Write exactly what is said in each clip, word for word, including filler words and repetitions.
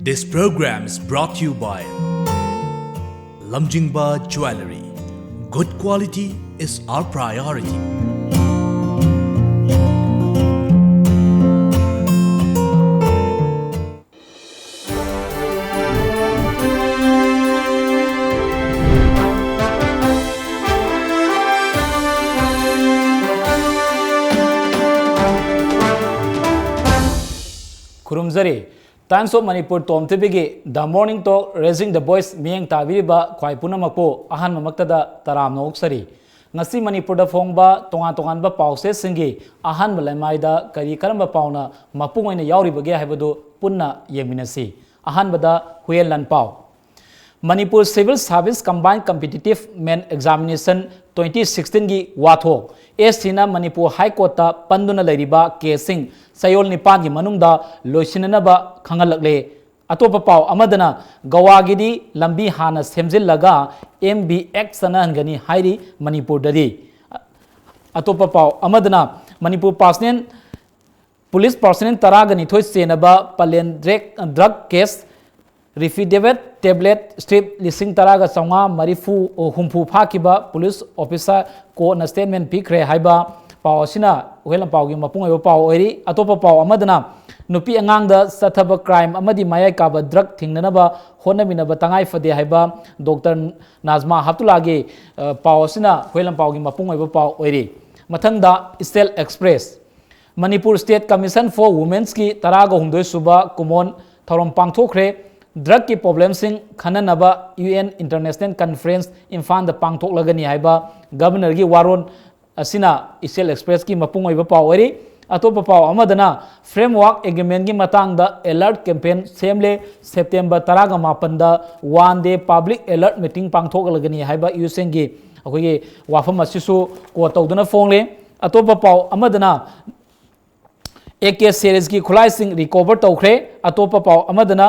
This program is brought to you by Lamjingba Jewellery. Good quality is our priority. ꯈꯨꯔꯨꯝꯖꯔꯤ꯫ Times of Manipur Tom ꯇꯤꯚꯤꯒꯤ The Morning Talk Raising the Voice ꯃꯤꯠꯌꯦꯡ ꯇꯥꯕꯤꯔꯤꯕ ꯈ꯭ꯋꯥꯏ ꯄꯨꯝꯅꯃꯛꯄꯨ ꯑꯍꯥꯟꯕꯃꯛꯇꯗ ꯇꯔꯥꯝꯅ ꯑꯣꯛꯆꯔꯤ꯫ ꯉꯁꯤ ꯃꯅꯤꯄꯨꯔꯗ ꯐꯣꯡꯕ ꯇꯣꯉꯥꯟ ꯇꯣꯉꯥꯟꯕ ꯄꯥꯎꯆꯦꯁꯤꯡꯒꯤ ꯑꯍꯥꯟꯕ ꯂꯩꯃꯥꯏꯗ ꯀꯔꯤ ꯀꯔꯝꯕ ꯄꯥꯎꯅ ꯃꯄꯨꯡ ꯑꯣꯏꯅ ꯌꯥꯎꯔꯤꯕꯒꯦ ꯍꯥꯏꯕꯗꯨ ꯄꯨꯟꯅ ꯌꯦꯡꯃꯤꯟꯅꯁꯤ꯫ ꯑꯍꯥꯟꯕꯗ ꯍꯨꯌꯦꯟ ꯂꯥꯟꯄꯥꯎ꯫ Manipur Civil Service Combined Competitive Men Examination twenty sixteen ꯒꯤ ꯋꯥꯊꯣꯛ꯫ ꯑꯦꯁ ꯁꯤꯅ ꯃꯅꯤꯄꯨꯔ ꯍꯥꯏ ꯀꯣꯔꯠꯇ ꯄꯟꯗꯨꯅ ꯂꯩꯔꯤꯕ ꯀꯦꯁꯁꯤꯡ ꯆꯌꯣꯜ ꯅꯤꯄꯥꯟꯒꯤ ꯃꯅꯨꯡꯗ ꯂꯣꯏꯁꯤꯟꯅꯅꯕ ꯈꯪꯍꯜꯂꯛꯂꯦ꯫ ꯑꯇꯣꯞꯄ ꯄꯥꯎ ꯑꯃꯗꯅ ꯒꯋꯥꯒꯤꯗꯤ ꯂꯝꯕꯤ ꯍꯥꯟꯅ ꯁꯦꯝꯖꯤꯜꯂꯒ ꯑꯦꯝ ꯕꯤ ꯑꯦꯛꯁ ꯆꯠꯅꯍꯟꯒꯅꯤ ꯍꯥꯏꯔꯤ ꯃꯅꯤꯄꯨꯔꯗꯗꯤ꯫ ꯑꯇꯣꯞꯄ ꯄꯥꯎ ꯑꯃꯗꯅ ꯃꯅꯤꯄꯨꯔ ꯄꯥꯔꯁꯅꯦꯜ ꯄꯨꯂꯤꯁ ꯄꯥꯔꯁꯅꯦꯜ ꯇꯔꯥꯒ ꯅꯤꯊꯣꯏ ꯆꯦꯟꯅꯕ ꯄꯂꯦꯟ ꯗ꯭ꯔꯦꯛ-, ꯗ꯭ꯔꯒ ꯀꯦꯁ, ꯔꯤꯐꯤꯗꯦꯕꯦꯠ ꯇꯦꯕ꯭ꯂꯦꯠ ꯁ꯭ꯇ꯭ꯔꯤꯞ ꯂꯤꯁꯤꯡ ꯇꯔꯥꯒ ꯆꯥꯝꯃꯉꯥ ꯃꯔꯤꯐꯨ, ꯑꯣ, ꯍꯨꯝꯐꯨ ꯐꯥꯈꯤꯕ ꯄꯨꯂꯤꯁ ꯑꯣꯐꯤꯁꯥꯔ ꯀꯣꯔꯠꯅ ꯁ꯭ꯇꯦꯠꯃꯦꯟ ꯄꯤꯈ꯭ꯔꯦ ꯍꯥꯏꯕ ꯄꯥꯎ ꯑꯁꯤꯅ ꯍꯨꯌꯦꯟ ꯂꯥꯟꯄꯥꯎꯒꯤ ꯃꯄꯨꯡ ꯑꯣꯏꯕ ꯄꯥꯎ ꯑꯣꯏꯔꯤ꯫ ꯑꯇꯣꯞꯄ ꯄꯥꯎ ꯑꯃꯗꯅ ꯅꯨꯄꯤ ꯑꯉꯥꯡꯗ ꯆꯠꯊꯕ ꯀ꯭ꯔꯥꯏꯝ ꯑꯃꯗꯤ ꯃꯌꯥꯏ ꯀꯥꯕ ꯗ꯭ꯔꯒ ꯊꯤꯡꯅꯅꯕ ꯍꯣꯠꯅꯃꯤꯟꯅꯕ ꯇꯉꯥꯏ ꯐꯗꯦ ꯍꯥꯏꯕ ꯗꯣꯛꯇꯔ ꯅꯥꯖꯃꯥ ꯍꯞꯇꯨꯂꯥꯒꯤ, ꯑ, ꯄꯥꯎ ꯑꯁꯤꯅ ꯍꯨꯌꯦꯟ ꯂꯥꯟꯄꯥꯎꯒꯤ ꯃꯄꯨꯡ ꯑꯣꯏꯕ ꯄꯥꯎ ꯑꯣꯏꯔꯤ꯫ ꯃꯊꯪꯗ ꯏꯁꯇꯦꯜ express. Manipur state commission for ꯋꯨꯃꯦꯟꯁꯀꯤ ꯇꯔꯥꯒ ꯍꯨꯝꯗꯣꯏ ꯁꯨꯕ ꯀꯨꯃꯣꯟ ꯊꯧꯔꯝ ꯄꯥꯡꯊꯣꯛꯈ꯭ꯔꯦ꯫ ꯗ꯭ꯔꯒꯀꯤ ꯄ꯭ꯔꯣꯕ꯭ꯂꯦꯝꯁꯤꯡ ꯈꯟꯅꯅꯕ ꯌꯨ ꯑꯦꯟ ꯏꯟꯇꯔꯅꯦꯁꯅꯦꯜ ꯀꯟꯐꯔꯦꯟꯁ ꯏꯝꯐꯥꯜꯗ ꯄꯥꯡꯊꯣꯛꯂꯒꯅꯤ ꯍꯥꯏꯕ ꯒꯕꯔꯅꯔꯒꯤ ꯋꯥꯔꯣꯜ ꯑꯁꯤꯅ ꯏꯁꯇꯦꯜ ꯑꯦꯛꯁꯄ꯭ꯔꯦꯁꯀꯤ ꯃꯄꯨꯡ ꯑꯣꯏꯕ ꯄꯥꯎ ꯑꯣꯏꯔꯤ꯫ ꯑꯇꯣꯞꯄ ꯄꯥꯎ ꯑꯃꯗꯅ ꯐ꯭ꯔꯦꯝꯋꯥꯔꯛ ꯑꯦꯒ꯭ꯔꯤꯃꯦꯟꯒꯤ ꯃꯇꯥꯡꯗ ꯑꯦꯂꯔꯠ ꯀꯦꯝꯄꯦꯟ ꯁꯦꯝꯂꯦ꯫ ꯁꯦꯞꯇꯦꯝꯕꯔ ꯇꯔꯥꯒ ꯃꯥꯄꯟꯗ one day public alert meeting ꯄꯥꯡꯊꯣꯛꯂꯒꯅꯤ ꯍꯥꯏꯕ ꯌꯨ ꯑꯦꯟꯒꯤ ꯑꯩꯈꯣꯏꯒꯤ ꯋꯥꯐꯝ ꯑꯁꯤꯁꯨ ꯀꯣꯠ ꯇꯧꯗꯨꯅ ꯐꯣꯡꯂꯦ꯫ ꯑꯇꯣꯞꯄ ꯄꯥꯎ ꯑꯃꯗꯅ ꯑꯦ ꯀꯦ ꯁꯦꯔꯤꯁꯀꯤ ꯈꯨꯠꯂꯥꯏꯁꯤꯡ ꯔꯤꯀꯣꯚꯔ ꯇꯧꯈ꯭ꯔꯦ꯫ ꯑꯇꯣꯞꯄ ꯄꯥꯎ ꯑꯃꯗꯅ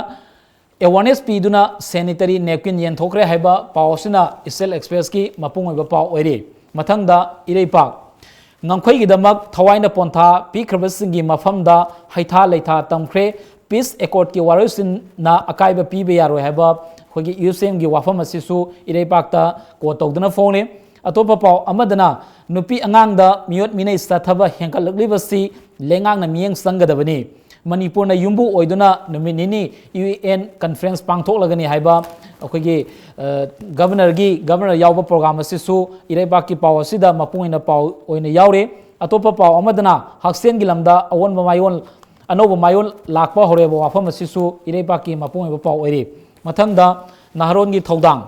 ꯑꯦꯋꯥꯔꯅꯦꯁ ꯄꯤꯗꯨꯅ ꯁꯦꯅꯤꯇꯔꯤ ꯅꯦꯞꯀꯤꯟ ꯌꯦꯟꯊꯣꯛꯈ꯭ꯔꯦ ꯍꯥꯏꯕ ꯄꯥꯎ ꯑꯁꯤꯅ ꯏꯁꯇꯦꯜ ꯑꯦꯛꯁꯄ꯭ꯔꯦꯁꯀꯤ ꯃꯄꯨꯡ ꯑꯣꯏꯕ ꯄꯥꯎ ꯑꯣꯏꯔꯤ꯫ ꯃꯊꯪꯗ ꯏꯔꯩꯄꯥꯛ꯫ ꯉꯝꯈꯩꯒꯤꯗꯃꯛ ꯊꯋꯥꯏꯅ ꯄꯣꯟꯊꯥ ꯄꯤꯈ꯭ꯔꯕꯁꯤꯡꯒꯤ ꯃꯐꯝꯗ ꯍꯩꯊꯥ ꯂꯩꯊꯥ ꯇꯝꯈ꯭ꯔꯦ꯫ ꯄꯤꯁ ꯑꯦꯀꯣꯔꯗꯀꯤ ꯋꯥꯔꯣꯏꯁꯤꯟꯅ ꯑꯀꯥꯏꯕ ꯄꯤꯕ ꯌꯥꯔꯣꯏ ꯍꯥꯏꯕ ꯑꯩꯈꯣꯏꯒꯤ ꯌꯨ ꯑꯦꯁ ꯑꯦꯝꯒꯤ ꯋꯥꯐꯝ ꯑꯁꯤꯁꯨ ꯏꯔꯩꯄꯥꯛꯇ ꯀꯣꯠ ꯇꯧꯗꯨꯅ ꯐꯣꯡꯂꯤ꯫ ꯑꯇꯣꯞꯄ ꯄꯥꯎ ꯑꯃꯗꯅ, ꯅꯨꯄꯤ ꯑꯉꯥꯡꯗ ꯃꯤꯑꯣꯠ ꯃꯤꯅꯩ ꯆꯠꯊꯕ ꯍꯦꯟꯒꯠꯂꯛꯂꯤꯕꯁꯤ ꯂꯩꯉꯥꯛꯅ ꯃꯤꯠꯌꯦꯡ ꯆꯪꯒꯗꯕꯅꯤ꯫ ꯃꯅꯤꯄꯨꯔꯅ ꯌꯨꯝꯕꯨ ꯑꯣꯏꯗꯨꯅ ꯅꯨꯃꯤꯠ ꯅꯤꯅꯤ ꯌꯨ ꯑꯦꯟ ꯀꯟꯐꯔꯦꯟꯁ ꯄꯥꯡꯊꯣꯛꯂꯒꯅꯤ ꯍꯥꯏꯕ ꯑꯩꯈꯣꯏꯒꯤ, ꯑ, ꯒꯕꯔꯅꯔꯒꯤ, ꯒꯕꯔꯅꯔ ꯌꯥꯎꯕ ꯄ꯭ꯔꯣꯒ꯭ꯔꯥꯝ ꯑꯁꯤꯁꯨ ꯏꯔꯩꯕꯥꯛꯀꯤ ꯄꯥꯎ ꯑꯁꯤꯗ ꯃꯄꯨꯡ ꯑꯣꯏꯅ ꯄꯥꯎ ꯑꯣꯏꯅ ꯌꯥꯎꯔꯤ꯫ ꯑꯇꯣꯞꯄ ꯄꯥꯎ ꯑꯃꯗꯅ, ꯍꯛꯁꯦꯜꯒꯤ ꯂꯝꯗ ꯑꯑꯣꯟꯕ ꯃꯥꯌꯣꯟ, ꯑꯅꯧꯕ ꯃꯥꯌꯣꯟ ꯂꯥꯛꯄ ꯍꯧꯔꯦꯕ ꯋꯥꯐꯝ ꯑꯁꯤꯁꯨ ꯏꯔꯩꯕꯥꯛꯀꯤ ꯃꯄꯨꯡ ꯑꯣꯏꯕ ꯄꯥꯎ ꯑꯣꯏꯔꯤ꯫ ꯃꯊꯪꯗ, ꯅꯍꯥꯔꯣꯟꯒꯤ ꯊꯧꯗꯥꯡ꯫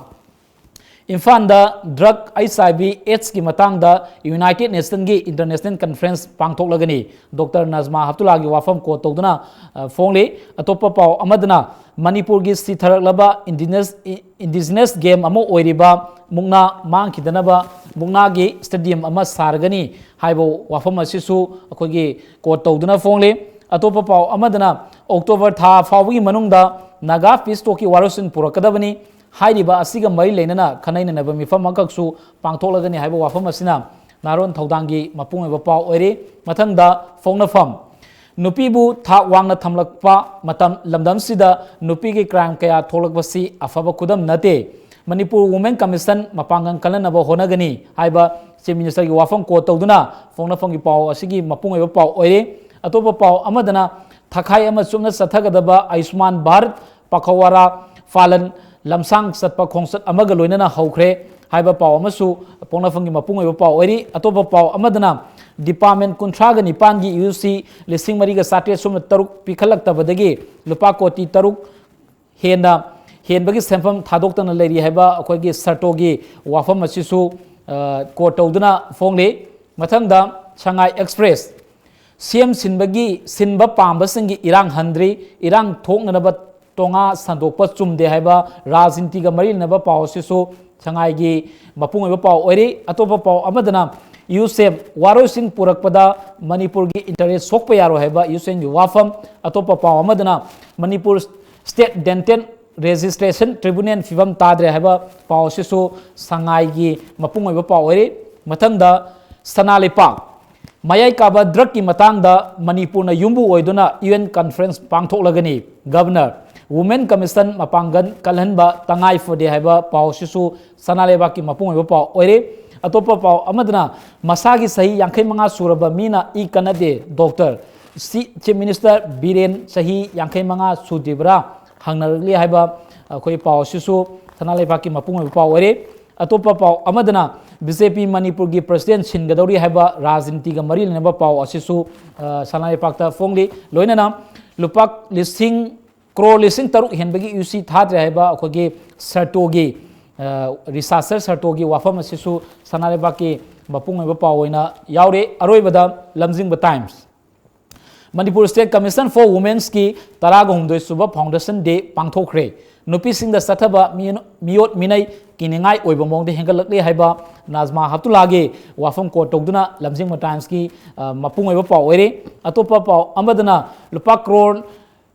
ꯏꯝꯐꯥꯜꯗ ꯗ꯭ꯔꯒ, ꯑꯩꯆ ꯑꯥꯏ ꯚꯤ, ꯑꯦꯗꯁꯀꯤ ꯃꯇꯥꯡꯗ United ꯅꯦꯁꯟꯒꯤ international conference ꯄꯥꯡꯊꯣꯛꯂꯒꯅꯤ꯫ Doctor Najma ꯍꯞꯇꯨꯂꯥꯒꯤ ꯋꯥꯐꯝ ꯀꯣꯠ ꯇꯧꯗꯨꯅ, ꯑ, ꯐꯣꯡꯂꯤ꯫ ꯑꯇꯣꯞꯄ ꯄꯥꯎ ꯑꯃꯗꯅ, ꯃꯅꯤꯄꯨꯔꯒꯤ ꯁꯤꯊꯔꯛꯂꯕ ꯏꯟꯗꯤꯅꯁ-, ꯏ-, ꯏꯟꯗꯤꯖꯤꯅꯁ ꯒꯦꯝ ꯑꯃ ꯑꯣꯏꯔꯤꯕ ꯃꯨꯛꯅꯥ ꯃꯥꯡꯈꯤꯗꯅꯕ ꯃꯨꯛꯅꯥꯒꯤ ꯁ꯭ꯇꯦꯗꯤꯌꯝ ꯑꯃ ꯁꯥꯔꯒꯅꯤ ꯍꯥꯏꯕ ꯋꯥꯐꯝ ꯑꯁꯤꯁꯨ ꯑꯩꯈꯣꯏꯒꯤ ꯀꯣꯠ ꯇꯧꯗꯨꯅ ꯐꯣꯡꯂꯤ꯫ ꯑꯇꯣꯞꯄ ꯄꯥꯎ ꯑꯃꯗꯅ, ꯑꯣꯛꯇꯣꯕꯔ ꯊꯥ ꯐꯥꯎꯕꯒꯤ ꯃꯅꯨꯡꯗ ꯅꯥꯒꯥ ꯄꯤꯁ ꯇꯣꯛꯀꯤ ꯋꯥꯔꯣꯏꯁꯤꯟ ꯄꯨꯔꯛꯀꯗꯕꯅꯤ꯫ ꯍꯥꯏꯔꯤꯕ ꯑꯁꯤꯒ ꯃꯔꯤ ꯂꯩꯅꯅ ꯈꯟꯅ ꯅꯩꯅꯕ ꯃꯤꯐꯝ ꯑꯃꯈꯛꯁꯨ ꯄꯥꯡꯊꯣꯛꯂꯒꯅꯤ ꯍꯥꯏꯕ ꯋꯥꯐꯝ ꯑꯁꯤꯅ ꯅꯍꯥꯔꯣꯟ ꯊꯧꯗꯥꯡꯒꯤ ꯃꯄꯨꯡ ꯑꯣꯏꯕ ꯄꯥꯎ ꯑꯣꯏꯔꯤ꯫ ꯃꯊꯪꯗ, ꯐꯣꯡꯅꯐꯝ꯫ ꯅꯨꯄꯤꯕꯨ ꯊꯥꯛ ꯋꯥꯡꯅ ꯊꯝꯂꯛꯄ ꯃꯇꯝ, ꯂꯝꯗꯝꯁꯤꯗ ꯅꯨꯄꯤꯒꯤ ꯀ꯭ꯔꯥꯏꯝ ꯀꯌꯥ ꯊꯣꯛꯂꯛꯄꯁꯤ ꯑꯐꯕ ꯈꯨꯗꯝ ꯅꯠꯇꯦ꯫ ꯃꯅꯤꯄꯨꯔ ꯋꯨꯃꯦꯟ ꯀꯃꯤꯁꯟ ꯃꯄꯥꯡꯒꯜ ꯀꯜꯍꯟꯅꯕ ꯍꯣꯠꯅꯒꯅꯤ ꯍꯥꯏꯕ ꯆꯤꯐ ꯃꯤꯅꯤꯁꯇꯔꯒꯤ ꯋꯥꯐꯝ ꯀꯣꯠ ꯇꯧꯗꯨꯅ ꯐꯣꯡꯅꯐꯝꯒꯤ ꯄꯥꯎ ꯑꯁꯤꯒꯤ ꯃꯄꯨꯡ ꯑꯣꯏꯕ ꯄꯥꯎ ꯑꯣꯏꯔꯤ꯫ ꯑꯇꯣꯞꯄ ꯄꯥꯎ ꯑꯃꯗꯅ, ꯊꯈꯥꯏ ꯑꯃ ꯆꯨꯞꯅ ꯆꯠꯊꯒꯗꯕ ꯑꯌꯨꯁꯃꯥꯟ ꯚꯥꯔꯠ ꯄꯈꯋꯥꯔꯥ ꯐꯥꯂꯟ ꯂꯝꯁꯥꯡ ꯆꯠꯄ ꯈꯣꯡꯆꯠ ꯑꯃꯒ ꯂꯣꯏꯅꯅ ꯍꯧꯈ꯭ꯔꯦ ꯍꯥꯏꯕ ꯄꯥꯎ ꯑꯃꯁꯨ ꯄꯣꯛꯅꯐꯝꯒꯤ ꯃꯄꯨꯡ ꯑꯣꯏꯕ ꯄꯥꯎ ꯑꯣꯏꯔꯤ꯫ ꯑꯇꯣꯞꯄ ꯄꯥꯎ ꯑꯃꯗꯅ, ꯗꯤꯄꯥꯔꯠꯃꯦꯟ ꯀꯨꯟꯊ꯭ꯔꯥꯒ ꯅꯤꯄꯥꯟꯒꯤ ꯌꯨ ꯁꯤ ꯂꯤꯁꯤꯡ ꯃꯔꯤꯒ ꯆꯥꯇ꯭ꯔꯦꯠ ꯁꯨꯞꯅ ꯇꯔꯨꯛ ꯄꯤꯈꯠꯂꯛꯇꯕꯗꯒꯤ ꯂꯨꯄꯥ ꯀꯣꯇꯤ ꯇꯔꯨꯛ ꯍꯦꯟꯅ ꯍꯦꯟꯕꯒꯤ ꯁꯦꯟꯐꯝ ꯊꯥꯗꯣꯛꯇꯅ ꯂꯩꯔꯤ ꯍꯥꯏꯕ ꯑꯩꯈꯣꯏꯒꯤ ꯁꯔꯇꯣꯒꯤ ꯋꯥꯐꯝ ꯑꯁꯤꯁꯨ, ꯑ, ꯀꯣꯠ ꯇꯧꯗꯨꯅ ꯐꯣꯡꯂꯤ꯫ ꯃꯊꯪꯗ, ꯁꯉꯥꯏ ꯑꯦꯛꯁꯄ꯭ꯔꯦꯁ꯫ ꯁꯤ ꯑꯦꯝ ꯁꯤꯟꯕꯒꯤ, ꯁꯤꯟꯕ ꯄꯥꯝꯕꯁꯤꯡꯒꯤ ꯏꯔꯥꯡ ꯍꯟꯗ꯭ꯔꯤ, ꯏꯔꯥꯡ ꯊꯣꯛꯅꯅꯕ ꯇꯣꯉꯥ ꯁꯟꯗꯣꯛꯄ ꯆꯨꯝꯗꯦ ꯍꯥꯏꯕ ꯔꯥꯖꯅꯤꯇꯤꯒ ꯃꯔꯤ ꯂꯩꯅꯕ ꯄꯥꯎ ꯑꯁꯤꯁꯨ ꯁꯉꯥꯏꯒꯤ ꯃꯄꯨꯡ ꯑꯣꯏꯕ ꯄꯥꯎ ꯑꯣꯏꯔꯤ꯫ ꯑꯇꯣꯞꯄ ꯄꯥꯎ ꯑꯃꯗꯅ, ꯌꯨ ꯁꯤ ꯑꯦꯝ ꯋꯥꯔꯣꯏꯁꯤꯟ ꯄꯨꯔꯛꯄꯗ ꯃꯅꯤꯄꯨꯔꯒꯤ ꯏꯟꯇꯔꯦꯁ ꯁꯣꯛꯄ ꯌꯥꯔꯣꯏ ꯍꯥꯏꯕ ꯌꯨ ꯁꯤ ꯑꯦꯝꯒꯤ ꯋꯥꯐꯝ꯫ ꯑꯇꯣꯞꯄ ꯄꯥꯎ ꯑꯃꯗꯅ, ꯃꯅꯤꯄꯨꯔ ꯁ꯭ꯇꯦꯠ ꯗꯦꯟꯇꯦꯜ ꯔꯦꯖꯤꯁꯇ꯭ꯔꯦꯁꯟ ꯇ꯭ꯔꯤꯕꯨꯅꯦꯜ ꯐꯤꯕꯝ ꯇꯥꯗ꯭ꯔꯦ ꯍꯥꯏꯕ ꯄꯥꯎ ꯑꯁꯤꯁꯨ ꯁꯉꯥꯏꯒꯤ ꯃꯄꯨꯡ ꯑꯣꯏꯕ ꯄꯥꯎ ꯑꯣꯏꯔꯤ꯫ ꯃꯊꯪꯗ, ꯁꯅꯥ ꯂꯩꯄꯥꯛ꯫ ꯃꯌꯥꯏ ꯀꯥꯕ ꯗ꯭ꯔꯒꯀꯤ ꯃꯇꯥꯡꯗ ꯃꯅꯤꯄꯨꯔꯅ ꯌꯨꯝꯕꯨ ꯑꯣꯏꯗꯨꯅ ꯌꯨ ꯑꯦꯟ ꯀꯟꯐꯔꯦꯟꯁ ꯄꯥꯡꯊꯣꯛꯂꯒꯅꯤ꯫ ꯒꯕꯔꯅꯔ, ꯋꯨꯃꯦꯟ ꯀꯃꯤꯁꯟ ꯃꯄꯥꯡꯒꯜ ꯀꯜꯍꯟꯕ ꯇꯉꯥꯏ ꯐꯗꯦ ꯍꯥꯏꯕ ꯄꯥꯎ ꯑꯁꯤꯁꯨ ꯁꯅꯥ ꯂꯩꯕꯥꯛꯀꯤ ꯃꯄꯨꯡ ꯑꯣꯏꯕ ꯄꯥꯎ ꯑꯣꯏꯔꯦ꯫ ꯑꯇꯣꯞꯄ ꯄꯥꯎ ꯑꯃꯗꯅ, ꯃꯁꯥꯒꯤ ꯆꯍꯤ ꯌꯥꯡꯈꯩ ꯃꯉꯥ ꯁꯨꯔꯕ ꯃꯤꯅ ꯏ ꯀꯟꯅꯗꯦ, ꯗꯣꯛꯇꯔ꯫ ꯁꯤ-, ꯆꯤꯐ ꯃꯤꯅꯤꯁꯇꯔ ꯕꯤꯔꯦꯟ ꯆꯍꯤ ꯌꯥꯡꯈꯩ ꯃꯉꯥ ꯁꯨꯗ꯭ꯔꯤꯕ꯭ꯔꯥ ꯍꯪꯅꯔꯛꯂꯤ ꯍꯥꯏꯕ ꯑꯩꯈꯣꯏ ꯄꯥꯎ ꯑꯁꯤꯁꯨ ꯁꯅꯥ ꯂꯩꯕꯥꯛꯀꯤ ꯃꯄꯨꯡ ꯑꯣꯏꯕ ꯄꯥꯎ ꯑꯣꯏꯔꯦ꯫ ꯑꯇꯣꯞꯄ ꯄꯥꯎ ꯑꯃꯗꯅ, ꯕꯤ ꯖꯦ ꯄꯤ ꯃꯅꯤꯄꯨꯔꯒꯤ ꯄ꯭ꯔꯁꯤꯗꯦꯟ ꯁꯤꯟꯒꯗꯧꯔꯤ ꯍꯥꯏꯕ ꯔꯥꯖꯅꯤꯇꯤꯒ ꯃꯔꯤ ꯂꯩꯅꯕ ꯄꯥꯎ ꯑꯁꯤꯁꯨ, ꯑ, ꯁꯅꯥ ꯂꯩꯕꯥꯛꯇ ꯐꯣꯡꯂꯤ꯫ ꯂꯣꯏꯅꯅ ꯂꯨꯄꯥ ꯂꯤꯁꯤꯡ, ꯀ꯭ꯔꯣꯔ ꯂꯤꯁꯤꯡ ꯇꯔꯨꯛ ꯍꯦꯟꯕꯒꯤ ꯌꯨ ꯁꯤ ꯊꯥꯗ꯭ꯔꯦ ꯍꯥꯏꯕ ꯑꯩꯈꯣꯏꯒꯤ ꯁꯔꯇꯣꯒꯤ, ꯑ, ꯔꯤꯁꯥꯔꯆꯔ ꯁꯔꯇꯣꯒꯤ ꯋꯥꯐꯝ ꯑꯁꯤꯁꯨ ꯁꯅꯥ ꯂꯩꯕꯥꯛꯀꯤ ꯃꯄꯨꯡ ꯑꯣꯏꯕ ꯄꯥꯎ ꯑꯣꯏꯅ ꯌꯥꯎꯔꯤ꯫ ꯑꯔꯣꯏꯕꯗ ꯂꯝꯖꯤꯡꯕ Times. Manipur state commission for ꯋꯨꯃꯦꯟꯁꯀꯤ ꯇꯔꯥꯒ ꯍꯨꯝꯗꯣꯏ ꯁꯨꯕ ꯐꯥꯎꯟꯗꯦꯁꯟ ꯗꯦ ꯄꯥꯡꯊꯣꯛꯈ꯭ꯔꯦ꯫ ꯅꯨꯄꯤꯁꯤꯡꯗ ꯆꯠꯊꯕ ꯃꯤ-, ꯃꯤꯑꯣꯠ ꯃꯤꯅꯩ ꯀꯤꯅꯤꯡꯉꯥꯏ ꯑꯣꯏꯕ ꯃꯑꯣꯡꯗ ꯍꯦꯟꯒꯠꯂꯛꯂꯦ ꯍꯥꯏꯕ ꯅꯥꯖꯃꯥ ꯍꯞꯇꯨꯂꯥꯒꯤ ꯋꯥꯐꯝ ꯀꯣꯠ ꯇꯧꯗꯨꯅ ꯂꯝꯖꯤꯡꯕ ꯇꯥꯏꯝꯁꯀꯤ, ꯑ, ꯃꯄꯨꯡ ꯑꯣꯏꯕ ꯄꯥꯎ ꯑꯣꯏꯔꯤ꯫ ꯑꯇꯣꯞꯄ ꯄꯥꯎ ꯑꯃꯗꯅ, ꯂꯨꯄꯥ ꯀ꯭ꯔꯣꯔ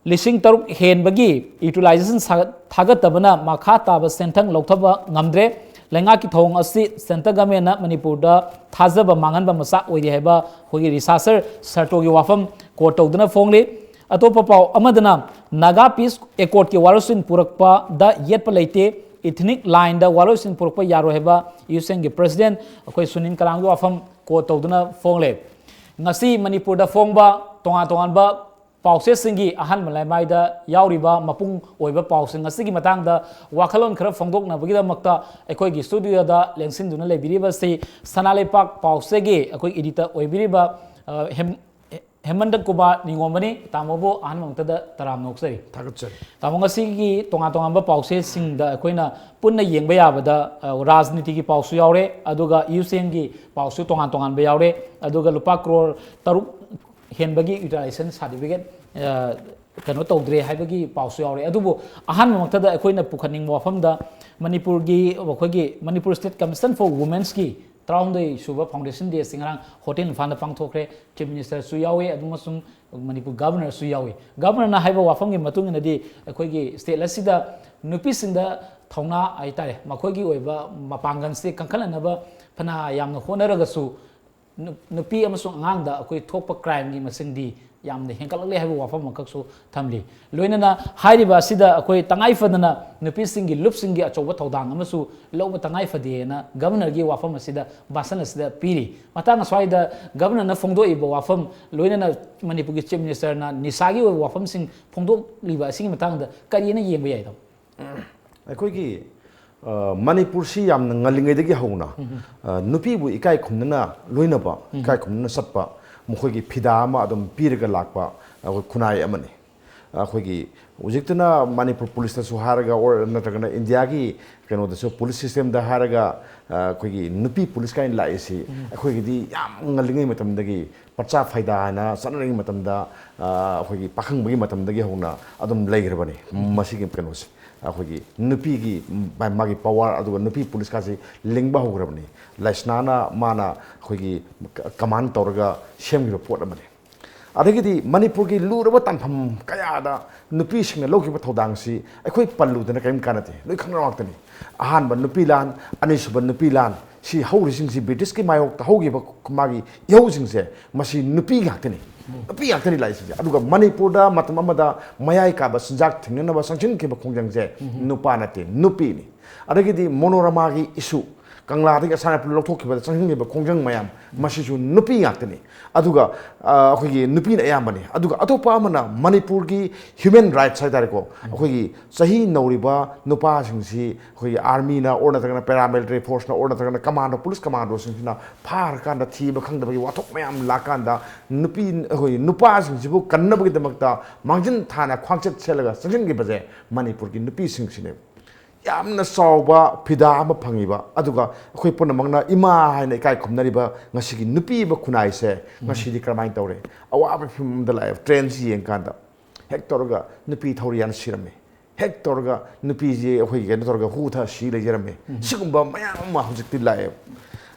ꯂꯤꯁꯤꯡ ꯇꯔꯨꯛ ꯍꯦꯟꯕꯒꯤ ꯌꯨꯇꯤꯂꯥꯏꯖꯦꯁꯟ ꯁꯥ-, ꯊꯥꯒꯠꯇꯕꯅ ꯃꯈꯥ ꯇꯥꯕ ꯁꯦꯟꯊꯪ ꯂꯧꯊꯕ ꯉꯝꯗ꯭ꯔꯦ꯫ ꯂꯩꯉꯥꯛꯀꯤ ꯊꯧꯑꯣꯡ ꯑꯁꯤ ꯁꯦꯟꯇꯔ ꯒꯃꯦꯟꯅ ꯃꯅꯤꯄꯨꯔꯗ ꯊꯥꯖꯕ ꯃꯥꯡꯍꯟꯕ ꯃꯆꯥꯛ ꯑꯣꯏꯔꯤ ꯍꯥꯏꯕ ꯑꯩꯈꯣꯏꯒꯤ ꯔꯤꯁꯥꯔꯆꯔ ꯁꯔꯇꯣꯒꯤ ꯋꯥꯐꯝ ꯀꯣꯠ ꯇꯧꯗꯨꯅ ꯐꯣꯡꯂꯤ꯫ ꯑꯇꯣꯞꯄ ꯄꯥꯎ ꯑꯃꯗꯅ, ꯅꯥꯒꯥ ꯄꯤꯁ ꯑꯦꯀꯣꯔꯗꯀꯤ ꯋꯥꯔꯣꯏꯁꯤꯟ ꯄꯨꯔꯛꯄꯗ ꯌꯦꯠꯄ ꯂꯩꯇꯦ, ꯏꯊꯅꯤꯛ ꯂꯥꯏꯟꯗ ꯋꯥꯔꯣꯏꯁꯤꯟ ꯄꯨꯔꯛꯄ ꯌꯥꯔꯣꯏ ꯍꯥꯏꯕ ꯌꯨ ꯑꯦꯁ ꯑꯦꯟꯒꯤ ꯄ꯭ꯔꯁꯤꯗꯦꯟ ꯑꯩꯈꯣꯏ ꯁꯨꯅꯤꯜ ꯀꯂꯥꯝꯒꯤ ꯋꯥꯐꯝ ꯀꯣꯠ ꯇꯧꯗꯨꯅ ꯐꯣꯡꯂꯦ꯫ ꯉꯁꯤ ꯃꯅꯤꯄꯨꯔꯗ ꯐꯣꯡꯕ ꯇꯣꯉꯥꯟ ꯇꯣꯉꯥꯟꯕ ꯄꯥꯎꯆꯦꯁꯤꯡꯒꯤ ꯑꯍꯥꯟꯕ ꯂꯩꯃꯥꯏꯗ ꯌꯥꯎꯔꯤꯕ ꯃꯄꯨꯡ ꯑꯣꯏꯕ ꯄꯥꯎꯁꯤꯡ ꯑꯁꯤꯒꯤ ꯃꯇꯥꯡꯗ ꯋꯥꯈꯜꯂꯣꯟ ꯈꯔ ꯐꯣꯡꯗꯣꯛꯅꯕꯒꯤꯗꯃꯛꯇ ꯑꯩꯈꯣꯏꯒꯤ ꯁ꯭ꯇꯨꯗꯤꯑꯣꯗ ꯂꯦꯡꯁꯤꯟꯗꯨꯅ ꯂꯩꯕꯤꯔꯤꯕꯁꯤ ꯁꯅꯥ ꯂꯩꯄꯥꯛ ꯄꯥꯎꯆꯦꯒꯤ ꯑꯩꯈꯣꯏ ꯏꯗꯤꯇꯔ ꯑꯣꯏꯕꯤꯔꯤꯕ, ꯑ, ꯍꯦꯝ-, ꯍꯦꯃꯟꯇ ꯀꯨꯃꯥꯔ ꯅꯤꯉꯣꯝꯕꯅꯤ꯫ ꯇꯥꯃꯣꯕꯨ ꯑꯍꯥꯟꯕ ꯃꯛꯇꯗ ꯇꯔꯥꯝꯅ ꯑꯣꯛꯆꯔꯤ꯫ ꯊꯥꯒꯠꯆꯔꯤ꯫ ꯇꯥꯃꯣ, ꯉꯁꯤꯒꯤ ꯇꯣꯉꯥꯟ ꯇꯣꯉꯥꯟꯕ ꯄꯥꯎꯆꯦꯁꯤꯡꯗ ꯑꯩꯈꯣꯏꯅ ꯄꯨꯟꯅ ꯌꯦꯡꯕ ꯌꯥꯕꯗ, ꯑ, ꯔꯥꯖꯅꯤꯇꯤꯒꯤ ꯄꯥꯎꯁꯨ ꯌꯥꯎꯔꯦ, ꯑꯗꯨꯒ ꯌꯨ ꯑꯦꯁ ꯑꯦꯟꯒꯤ ꯄꯥꯎꯁꯨ ꯇꯣꯉꯥꯟ ꯇꯣꯉꯥꯟꯕ ꯌꯥꯎꯔꯦ, ꯑꯗꯨꯒ ꯂꯨꯄꯥ ꯀ꯭ꯔꯣꯔ ꯇꯔꯨꯛ ꯍꯦꯟꯕꯒꯤ ꯌꯨꯇꯤꯂꯥꯏꯖꯦꯁꯟ ꯁꯥꯔꯇꯤꯐꯤꯀꯦꯠ, ꯑ, ꯀꯩꯅꯣ ꯇꯧꯗ꯭ꯔꯦ ꯍꯥꯏꯕꯒꯤ ꯄꯥꯎꯁꯨ ꯌꯥꯎꯔꯦ꯫ ꯑꯗꯨꯕꯨ ꯑꯍꯥꯟꯕꯃꯛꯇꯗ ꯑꯩꯈꯣꯏꯅ ꯄꯨꯈꯠꯅꯤꯡꯕ ꯋꯥꯐꯝꯗ, ꯃꯅꯤꯄꯨꯔꯒꯤ ꯑꯩꯈꯣꯏꯒꯤ ꯃꯅꯤꯄꯨꯔ ꯁ꯭ꯇꯦꯠ ꯀꯃꯤꯁꯟ ꯐꯣꯔ ꯋꯨꯃꯦꯟꯁꯀꯤ ꯇꯔꯥꯍꯨꯝꯗꯣꯏ ꯁꯨꯕ ꯐꯥꯎꯟꯗꯦꯁꯟ ꯗꯦ ꯑꯁꯤ ꯉꯔꯥꯡ ꯍꯣꯇꯦꯜ ꯏꯝꯐꯥꯜꯗ ꯄꯥꯡꯊꯣꯛꯈ꯭ꯔꯦ꯫ ꯆꯤꯐ ꯃꯤꯅꯤꯁꯇꯔꯁꯨ ꯌꯥꯎꯏ, ꯑꯗꯨ ꯑꯃꯁꯨꯡ ꯃꯅꯤꯄꯨꯔ ꯒꯕꯔꯅꯔꯁꯨ ꯌꯥꯎꯏ꯫ ꯒꯕꯔꯅꯔꯅ ꯍꯥꯏꯕ ꯋꯥꯐꯝꯒꯤ ꯃꯇꯨꯡ ꯏꯟꯅꯗꯤ, ꯑꯩꯈꯣꯏꯒꯤ ꯁ꯭ꯇꯦꯠ ꯑꯁꯤꯗ ꯅꯨꯄꯤꯁꯤꯡꯗ ꯊꯧꯅꯥ ꯍꯥꯏꯇꯥꯔꯦ, ꯃꯈꯣꯏꯒꯤ ꯑꯣꯏꯕ ꯃꯄꯥꯡꯒꯜꯁꯦ ꯀꯟꯈꯠꯅꯅꯕ ꯐꯅ ꯌꯥꯝꯅ ꯍꯣꯠꯅꯔꯒꯁꯨ, ꯅꯨ- ꯅꯨꯄꯤ ꯑꯃꯁꯨꯡ ꯑꯉꯥꯡꯗ ꯑꯩꯈꯣꯏ ꯊꯣꯛꯄ crimeꯒꯤ ꯃꯁꯤꯡꯗꯤ ꯌꯥꯝꯅ ꯍꯦꯟꯒꯠꯂꯛꯂꯦ ꯍꯥꯏꯕ ꯋꯥꯐꯝ ꯑꯃꯈꯛꯁꯨ ꯊꯝꯂꯤ꯫ ꯂꯣꯏꯅꯅ ꯍꯥꯏꯔꯤꯕ ꯑꯁꯤꯗ ꯑꯩꯈꯣꯏ ꯇꯉꯥꯏ ꯐꯗꯅ ꯅꯨꯄꯤꯁꯤꯡꯒꯤ ꯂꯨꯞꯁꯤꯡꯒꯤ ꯑꯆꯧꯕ ꯊꯧꯗꯥꯡ ꯑꯃꯁꯨ ꯂꯧꯕ ꯇꯉꯥꯏ ꯐꯗꯦꯅ Governorꯒꯤ ꯋꯥꯐꯝ ꯑꯁꯤꯗ ꯚꯥꯁꯟ ꯑꯁꯤꯗ ꯄꯤꯔꯤ꯫ ꯃꯇꯥꯡ ꯑꯁ꯭ꯋꯥꯏꯗ Governorꯅ ꯐꯣꯡꯗꯣꯛꯏꯕ ꯋꯥꯐꯝ, ꯂꯣꯏꯅꯅ ꯃꯅꯤꯄꯨꯔꯒꯤ Chief Ministerꯅ ꯅꯤꯁꯥꯒꯤ ꯑꯣꯏꯕ ꯋꯥꯐꯝꯁꯤꯡ ꯐꯣꯡꯗꯣꯛꯂꯤꯕ ꯑꯁꯤꯒꯤ ꯃꯇꯥꯡꯗ ꯀꯔꯤꯅ ꯌꯦꯡꯕ ꯌꯥꯏꯗꯣ? ꯑꯩꯈꯣꯏꯒꯤ ꯑ, ꯃꯅꯤꯄꯨꯔꯁꯤ ꯌꯥꯝꯅ ꯉꯜꯂꯤꯉꯩꯗꯒꯤ ꯍꯧꯅ ꯑ, ꯅꯨꯄꯤꯕꯨ ꯏꯀꯥꯏ ꯈꯨꯝꯅꯅ ꯂꯣꯏꯅꯕ, ꯏꯀꯥꯏ ꯈꯨꯝꯅꯅ ꯆꯠꯄ, ꯃꯈꯣꯏꯒꯤ ꯐꯤꯗꯥ ꯑꯃ ꯑꯗꯨꯝ ꯄꯤꯔꯒ ꯂꯥꯛꯄ ꯑꯩꯈꯣꯏ ꯈꯨꯟꯅꯥꯏ ꯑꯃꯅꯤ꯫ ꯑꯩꯈꯣꯏꯒꯤ ꯍꯧꯖꯤꯛꯇꯅ ꯃꯅꯤꯄꯨꯔ ꯄꯨꯂꯤꯁꯇꯁꯨ ꯍꯥꯏꯔꯒ ꯑꯣꯔ ꯅꯠꯇ꯭ꯔꯒꯅ ꯏꯟꯗꯤꯌꯥꯒꯤ ꯀꯩꯅꯣꯗꯁꯨ ꯄꯨꯂꯤꯁ systemꯗ ꯍꯥꯏꯔꯒ ꯑ, ꯑꯩꯈꯣꯏꯒꯤ ꯅꯨꯄꯤ ꯄꯨꯂꯤꯁ ꯀꯥꯏꯅ ꯂꯥꯛꯏꯁꯤ ꯑꯩꯈꯣꯏꯒꯤꯗꯤ ꯌꯥꯝ ꯉꯜꯂꯤꯉꯩ ꯃꯇꯝꯗꯒꯤ ꯄꯠꯆꯥ ꯐꯩꯗꯥ ꯍꯥꯏꯅ ꯆꯠꯅꯔꯤꯉꯩ ꯃꯇꯝꯗ ꯑ, ꯑꯩꯈꯣꯏꯒꯤ ꯄꯥꯈꯪꯕꯒꯤ ꯃꯇꯝꯗꯒꯤ ꯍꯧꯅ ꯑꯗꯨꯝ ꯂꯩꯈ꯭ꯔꯕꯅꯤ꯫ ꯃꯁꯤꯒꯤ ꯀꯩꯅꯣꯁꯦ ꯑꯩꯈꯣꯏꯒꯤ ꯅꯨꯄꯤꯒꯤ ꯃꯥ- ꯃꯥꯒꯤ power ꯑꯗꯨꯒ ꯅꯨꯄꯤ ꯄꯨꯂꯤꯁꯀꯥꯁꯤ ꯂꯤꯡꯕ ꯍꯧꯈ꯭ꯔꯕꯅꯤ꯫ ꯂꯩꯁꯅꯥꯅ ꯃꯥꯅ ꯑꯩꯈꯣꯏꯒꯤ command ꯇꯧꯔꯒ ꯁꯦꯝꯈꯤꯕ ꯄꯣꯠ ꯑꯃꯅꯤ꯫ ꯑꯗꯒꯤꯗꯤ ꯃꯅꯤꯄꯨꯔꯒꯤ ꯂꯨꯔꯕ ꯇꯥꯟꯐꯝ ꯀꯌꯥꯗ ꯅꯨꯄꯤꯁꯤꯡꯅ ꯂꯧꯈꯤꯕ ꯊꯧꯗꯥꯡꯁꯤ ꯑꯩꯈꯣꯏ ꯄꯜꯂꯨꯗꯅ ꯀꯔꯤꯝ ꯀꯥꯟꯅꯗꯦ, ꯂꯣꯏ ꯈꯪꯅꯕ ꯉꯥꯛꯇꯅꯤ꯫ ꯑꯍꯥꯟꯕ ꯅꯨꯄꯤ ꯂꯥꯟ, ꯑꯅꯤꯁꯨꯕ ꯅꯨꯄꯤ ꯂꯥꯟ, ꯁꯤ ꯍꯧꯔꯤꯁꯤꯡꯁꯤ ꯕ꯭ꯔꯤꯇꯤꯁꯀꯤ ꯃꯥꯌꯣꯛꯇ ꯍꯧꯈꯤꯕ ꯃꯥꯒꯤ ꯏꯍꯧꯁꯤꯡꯁꯦ ꯃꯁꯤ ꯅꯨꯄꯤ ꯉꯥꯛꯇꯅꯤ꯫ ꯅꯨꯄꯤ ꯉꯥꯛꯇꯅꯤ ꯂꯥꯛꯏꯁꯤꯡꯁꯦ꯫ ꯑꯗꯨꯒ ꯃꯅꯤꯄꯨꯔꯗ ꯃꯇꯝ ꯑꯃꯗ ꯃꯌꯥꯏ ꯀꯥꯕ ꯆꯤꯟꯖꯥꯛ ꯊꯤꯡꯅꯅꯕ ꯆꯪꯁꯤꯟꯈꯤꯕ ꯈꯣꯡꯖꯪꯁꯦ ꯅꯨꯄꯥ ꯅꯠꯇꯦ, ꯅꯨꯄꯤꯅꯤ꯫ ꯑꯗꯒꯤꯗꯤ ꯃꯣꯅꯣꯔꯃꯥꯒꯤ issue, ꯀꯪꯂꯥꯗꯒꯤ ꯑꯁꯥꯅꯄꯨꯔ ꯂꯧꯊꯣꯛꯈꯤꯕꯗ ꯆꯪꯁꯤꯟꯈꯤꯕ ꯈꯣꯡꯖꯪ ꯃꯌꯥꯝ ꯃꯁꯤꯁꯨ ꯅꯨꯄꯤ ꯉꯥꯛꯇꯅꯤ꯫ ꯑꯗꯨꯒ ꯑ, ꯑꯩꯈꯣꯏꯒꯤ ꯅꯨꯄꯤꯅ ꯑꯌꯥꯝꯕꯅꯤ꯫ ꯑꯗꯨꯒ ꯑꯇꯣꯞꯄ ꯑꯃꯅ ꯃꯅꯤꯄꯨꯔꯒꯤ human rights ꯍꯥꯏꯇꯥꯔꯦꯀꯣ, ꯑꯩꯈꯣꯏꯒꯤ ꯆꯍꯤ ꯅꯧꯔꯤꯕ ꯅꯨꯄꯥꯁꯤꯡꯁꯤ ꯑꯩꯈꯣꯏꯒꯤ armyꯅ ꯑꯣꯔ ꯅꯠꯇ꯭ꯔꯒꯅ paramilitary forceꯅ ꯑꯣꯔ ꯅꯠꯇ꯭ꯔꯒꯅ commando, police commandoꯁꯤꯡꯁꯤꯅ ꯐꯥꯔꯀꯥꯟꯗ ꯊꯤꯕ ꯈꯪꯗꯕꯒꯤ ꯋꯥꯊꯣꯛ ꯃꯌꯥꯝ ꯂꯥꯛꯀꯥꯟꯗ ꯅꯨꯄꯤ, ꯑꯩꯈꯣꯏ ꯅꯨꯄꯥꯁꯤꯡꯁꯤꯕꯨ ꯀꯟꯅꯕꯒꯤꯗꯃꯛꯇ ꯃꯥꯡꯖꯤꯟ ꯊꯥꯅ ꯈ꯭ꯋꯥꯡꯆꯠ ꯁꯦꯠꯂꯒ ꯆꯪꯁꯤꯟꯈꯤꯕꯁꯦ ꯃꯅꯤꯄꯨꯔꯒꯤ ꯅꯨꯄꯤꯁꯤꯡꯁꯤꯅꯦꯕ꯫ ꯌꯥꯝꯅ ꯆꯥꯎꯕ ꯐꯤꯗꯥ ꯑꯃ ꯐꯪꯉꯤꯕ, ꯑꯗꯨꯒ ꯑꯩꯈꯣꯏ ꯄꯨꯝꯅꯃꯛꯅ ꯏꯃꯥ ꯍꯥꯏꯅ ꯏꯀꯥꯏ ꯈꯨꯝꯅꯔꯤꯕ ꯉꯁꯤꯒꯤ ꯅꯨꯄꯤ ꯑꯃ ꯈꯨꯟꯅꯥꯏꯁꯦ ꯉꯁꯤꯗꯤ ꯀꯔꯝꯍꯥꯏꯅ ꯇꯧꯔꯦ? ꯑꯋꯥꯕ ꯐꯤꯕꯝꯗ ꯂꯥꯛꯑꯦ꯫ Trainꯁꯤ ꯌꯦꯡꯀꯥꯟꯗ ꯍꯦꯛ ꯇꯧꯔꯒ ꯅꯨꯄꯤ ꯊꯧꯔꯤ ꯌꯥꯟ ꯁꯤꯔꯝꯃꯤ, ꯍꯦꯛ ꯇꯧꯔꯒ ꯅꯨꯄꯤꯁꯤ ꯑꯩꯈꯣꯏꯒꯤ ꯀꯩꯅꯣ ꯇꯧꯔꯒ ꯍꯨ ꯊ ꯁꯤ ꯂꯩꯖꯔꯝꯃꯤ꯫ ꯁꯤꯒꯨꯝꯕ ꯃꯌꯥꯝ ꯑꯃ ꯍꯧꯖꯤꯛꯇꯤ ꯂꯥꯛꯑꯦꯕ꯫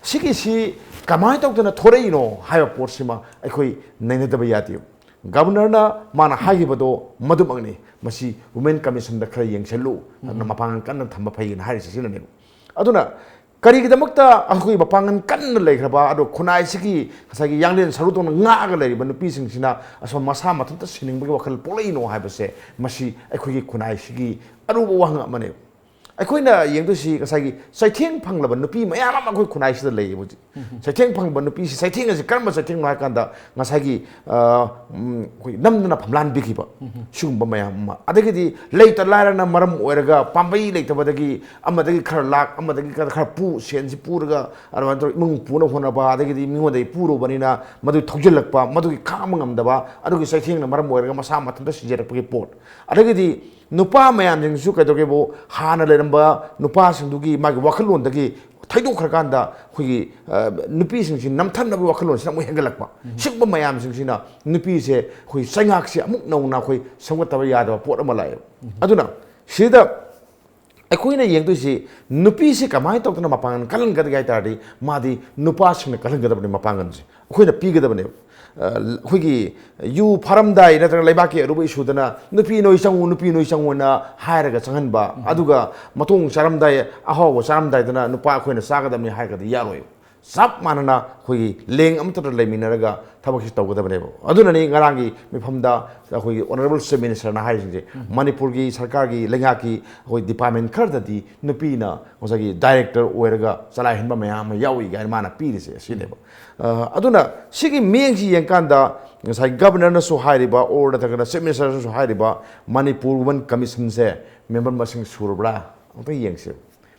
ꯁꯤꯒꯤꯁꯤ ꯀꯃꯥꯏꯅ ꯇꯧꯗꯅ ꯊꯣꯔꯛꯏꯅꯣ ꯍꯥꯏꯕ ꯄꯣꯠꯁꯤꯃ ꯑꯩꯈꯣꯏ ꯅꯩꯅꯗꯕ ꯌꯥꯗꯦ꯫ Governorꯅ ꯃꯥꯅ ꯍꯥꯏꯈꯤꯕꯗꯣ ꯃꯗꯨꯃꯛꯅꯤ꯫ ꯃꯁꯤ Women Commissionꯗ ꯈꯔ ꯌꯦꯡꯁꯤꯜꯂꯨ, ꯑꯗꯨꯅ ꯃꯄꯥꯡꯒꯜ ꯀꯟꯅ ꯊꯝꯕ ꯐꯩꯅ ꯍꯥꯏꯔꯤꯁꯤ ꯁꯤꯅꯅꯦꯕ꯫ ꯑꯗꯨꯅ ꯀꯔꯤꯒꯤꯗꯃꯛꯇ ꯑꯩꯈꯣꯏ ꯃꯄꯥꯡꯒꯜ ꯀꯟꯅ ꯂꯩꯈ꯭ꯔꯕ, ꯑꯗꯣ ꯈꯨꯟꯅꯥꯏꯁꯤꯒꯤ ꯉꯁꯥꯏꯒꯤ ꯌꯥꯡꯂꯦꯟ ꯁꯔꯨꯗꯧꯅ ꯉꯥꯛꯑꯒ ꯂꯩꯔꯤꯕ ꯅꯨꯄꯤꯁꯤꯡꯁꯤꯅ ꯑꯁꯣꯝ ꯃꯁꯥ ꯃꯊꯟꯇ ꯁꯤꯅꯤꯡꯕꯒꯤ ꯋꯥꯈꯜ ꯄꯣꯛꯂꯛꯏꯅꯣ ꯍꯥꯏꯕꯁꯦ, ꯃꯁꯤ ꯑꯩꯈꯣꯏꯒꯤ ꯈꯨꯟꯅꯥꯏꯁꯤꯒꯤ ꯑꯔꯨꯕ ꯋꯥꯍꯪ ꯑꯃꯅꯦꯕ꯫ ꯑꯩꯈꯣꯏꯅ ꯌꯦꯡꯗꯣꯏꯁꯤ ꯉꯁꯥꯏꯒꯤ ꯆꯩꯊꯦꯡ ꯐꯪꯂꯕ ꯅꯨꯄꯤ ꯃꯌꯥꯝ ꯑꯃ ꯑꯩꯈꯣꯏ ꯈꯨꯟꯅꯥꯏꯁꯤꯗ ꯂꯩꯌꯦꯕ ꯍꯧꯖꯤꯛ꯫ ꯆꯩꯊꯦꯡ ꯐꯪꯕ ꯅꯨꯄꯤꯁꯤ, ꯆꯩꯊꯦꯡ ꯑꯁꯤ ꯀꯔꯝꯕ ꯆꯩꯊꯦꯡꯅꯣ ꯍꯥꯏ ꯀꯥꯟꯗ, ꯉꯁꯥꯏꯒꯤ, ꯑ, ꯎꯝ, ꯑꯩꯈꯣꯏ ꯅꯝꯗꯅ ꯐꯝꯂꯥꯟꯕꯤꯈꯤꯕ, ꯁꯤꯒꯨꯝꯕ ꯃꯌꯥꯝ ꯑꯃ, ꯑꯗꯒꯤꯗꯤ ꯂꯩꯇ ꯂꯥꯏꯔꯅ ꯃꯔꯝ ꯑꯣꯏꯔꯒ ꯄꯥꯝꯕꯩ ꯂꯩꯇꯕꯗꯒꯤ ꯑꯃꯗꯒꯤ ꯈꯔ ꯂꯥꯛ, ꯑꯃꯗꯒꯤ ꯈꯔ, ꯈꯔ ꯄꯨ, ꯁꯦꯟꯁꯤ ꯄꯨꯔꯒ ꯑꯗꯨꯃꯥꯏꯅ ꯇꯧꯔꯒ ꯏꯃꯨꯡ ꯄꯨꯅ ꯍꯣꯠꯅꯕ, ꯑꯗꯒꯤꯗꯤ ꯃꯤꯉꯣꯟꯗꯒꯤ ꯄꯨꯔꯨꯕꯅꯤꯅ ꯃꯗꯨ ꯊꯧꯖꯤꯜꯂꯛꯄ, ꯃꯗꯨꯒꯤ ꯈꯥꯡꯕ ꯉꯝꯗꯕ, ꯑꯗꯨꯒꯤ ꯆꯩꯊꯦꯡꯅ ꯃꯔꯝ ꯑꯣꯏꯔꯒ ꯃꯁꯥ ꯃꯊꯟꯇ ꯁꯤꯖꯔꯛꯄꯒꯤ ꯄꯣꯠ, ꯑꯗꯒꯤꯗꯤ ꯅꯨꯄꯥ ꯃꯌꯥꯝꯁꯤꯡꯁꯨ ꯀꯩꯗꯧꯒꯦꯕꯨ, ꯍꯥꯟꯅ ꯂꯩꯔꯝꯕ ꯅꯨꯄꯥꯁꯤꯡꯗꯨꯒꯤ ꯃꯥꯒꯤ ꯋꯥꯈꯜꯂꯣꯟꯗꯒꯤ ꯊꯩꯗꯣꯛꯈ꯭ꯔꯀꯥꯟꯗ ꯑꯩꯈꯣꯏꯒꯤ, ꯑ, ꯅꯨꯄꯤꯁꯤꯡꯁꯤ ꯅꯝꯊꯅꯕꯒꯤ ꯋꯥꯈꯜꯂꯣꯟꯁꯤꯅ ꯑꯃꯨꯛ ꯍꯦꯟꯒꯠꯂꯛꯄ꯫ ꯁꯤꯒꯨꯝꯕ ꯃꯌꯥꯝꯁꯤꯡꯁꯤꯅ ꯅꯨꯄꯤꯁꯦ ꯑꯩꯈꯣꯏ ꯆꯩꯉꯥꯛꯁꯦ ꯑꯃꯨꯛ ꯅꯧꯅ ꯑꯩꯈꯣꯏ ꯁꯦꯝꯒꯠꯇꯕ ꯌꯥꯗꯕ ꯄꯣꯠ ꯑꯃ ꯂꯥꯛꯑꯦꯕ꯫ ꯑꯗꯨꯅ ꯁꯤꯗ ꯑꯩꯈꯣꯏꯅ ꯌꯦꯡꯗꯣꯏꯁꯤ ꯅꯨꯄꯤꯁꯤ ꯀꯃꯥꯏꯅ ꯇꯧꯗꯅ ꯃꯄꯥꯡꯒꯜ ꯀꯜꯍꯟꯒꯗꯒꯦ ꯍꯥꯏ ꯇꯥꯔꯗꯤ, ꯃꯥꯗꯤ ꯅꯨꯄꯥꯁꯤꯡꯅ ꯀꯜꯍꯟꯒꯗꯕꯅꯤ ꯃꯄꯥꯡꯒꯜꯁꯦ꯫ ꯑꯩꯈꯣꯏꯅ ꯄꯤꯒꯗꯕꯅꯦꯕ꯫ ꯑ, ꯑꯩꯈꯣꯏꯒꯤ ꯌꯨ ꯐꯥꯔꯝꯗꯥꯏ ꯅꯠꯇ꯭ꯔꯒ ꯂꯩꯕꯥꯛꯀꯤ ꯑꯔꯨꯕ ꯏꯁꯨꯗꯅ "ꯅꯨꯄꯤ ꯅꯣꯏ ꯆꯪꯉꯨ, ꯅꯨꯄꯤ ꯅꯣꯏ ꯆꯪꯉꯨꯅ" ꯍꯥꯏꯔꯒ ꯆꯪꯍꯟꯕ, ꯑꯗꯨꯒ ꯃꯇꯣꯡ ꯆꯥꯔꯝꯗꯥꯏ, ꯑꯍꯥꯎꯕ ꯆꯥꯔꯝꯗꯥꯏꯗꯅ "ꯅꯨꯄꯥ ꯑꯩꯈꯣꯏꯅ ꯆꯥꯒꯗꯕꯅꯤ" ꯍꯥꯏꯔꯒꯗꯤ ꯌꯥꯔꯣꯏ꯫ ꯆꯞ ꯃꯥꯟꯅꯅ ꯑꯩꯈꯣꯏꯒꯤ ꯂꯦꯡ ꯑꯃꯠꯇꯗ ꯂꯩꯃꯤꯟꯅꯔꯒ ꯊꯕꯛꯁꯤ ꯇꯧꯒꯗꯕꯅꯦꯕ꯫ ꯑꯗꯨꯅꯅꯤ ꯉꯔꯥꯡꯒꯤ ꯃꯤꯐꯝꯗ ꯑꯩꯈꯣꯏꯒꯤ Honourable Chief Minister ꯅ ꯍꯥꯏꯔꯤꯁꯤꯡꯁꯦ, ꯃꯅꯤꯄꯨꯔꯒꯤ ꯁꯔꯀꯥꯔꯒꯤ ꯂꯩꯉꯥꯛꯀꯤ ꯑꯩꯈꯣꯏ department ꯈꯔꯗꯗꯤ ꯅꯨꯄꯤꯅ ꯉꯁꯥꯏꯒꯤ director ꯑꯣꯏꯔꯒ ꯆꯂꯥꯏꯍꯟꯕ ꯃꯌꯥꯝ ꯑꯃ ꯌꯥꯎꯏ ꯀꯥꯏꯅ ꯃꯥꯅ ꯄꯤꯔꯤꯁꯦ ꯑꯁꯤꯅꯦꯕ꯫ ꯑ, ꯑꯗꯨꯅ ꯁꯤꯒꯤ ꯃꯤꯠꯌꯦꯡꯁꯤ ꯌꯦꯡꯀꯥꯟꯗ ꯉꯁꯥꯏ Governor ꯅꯁꯨ ꯍꯥꯏꯔꯤꯕ, or ꯅꯠꯇ꯭ꯔꯒꯅ Chief Minister ꯅꯁꯨ ꯍꯥꯏꯔꯤꯕ ꯃꯅꯤꯄꯨꯔ Women Commission ꯁꯦ member ꯃꯁꯤꯡ ꯁꯨꯔꯕ꯭ꯔꯥ? ꯑꯝꯇ ꯌꯦꯡꯁꯦꯕ꯫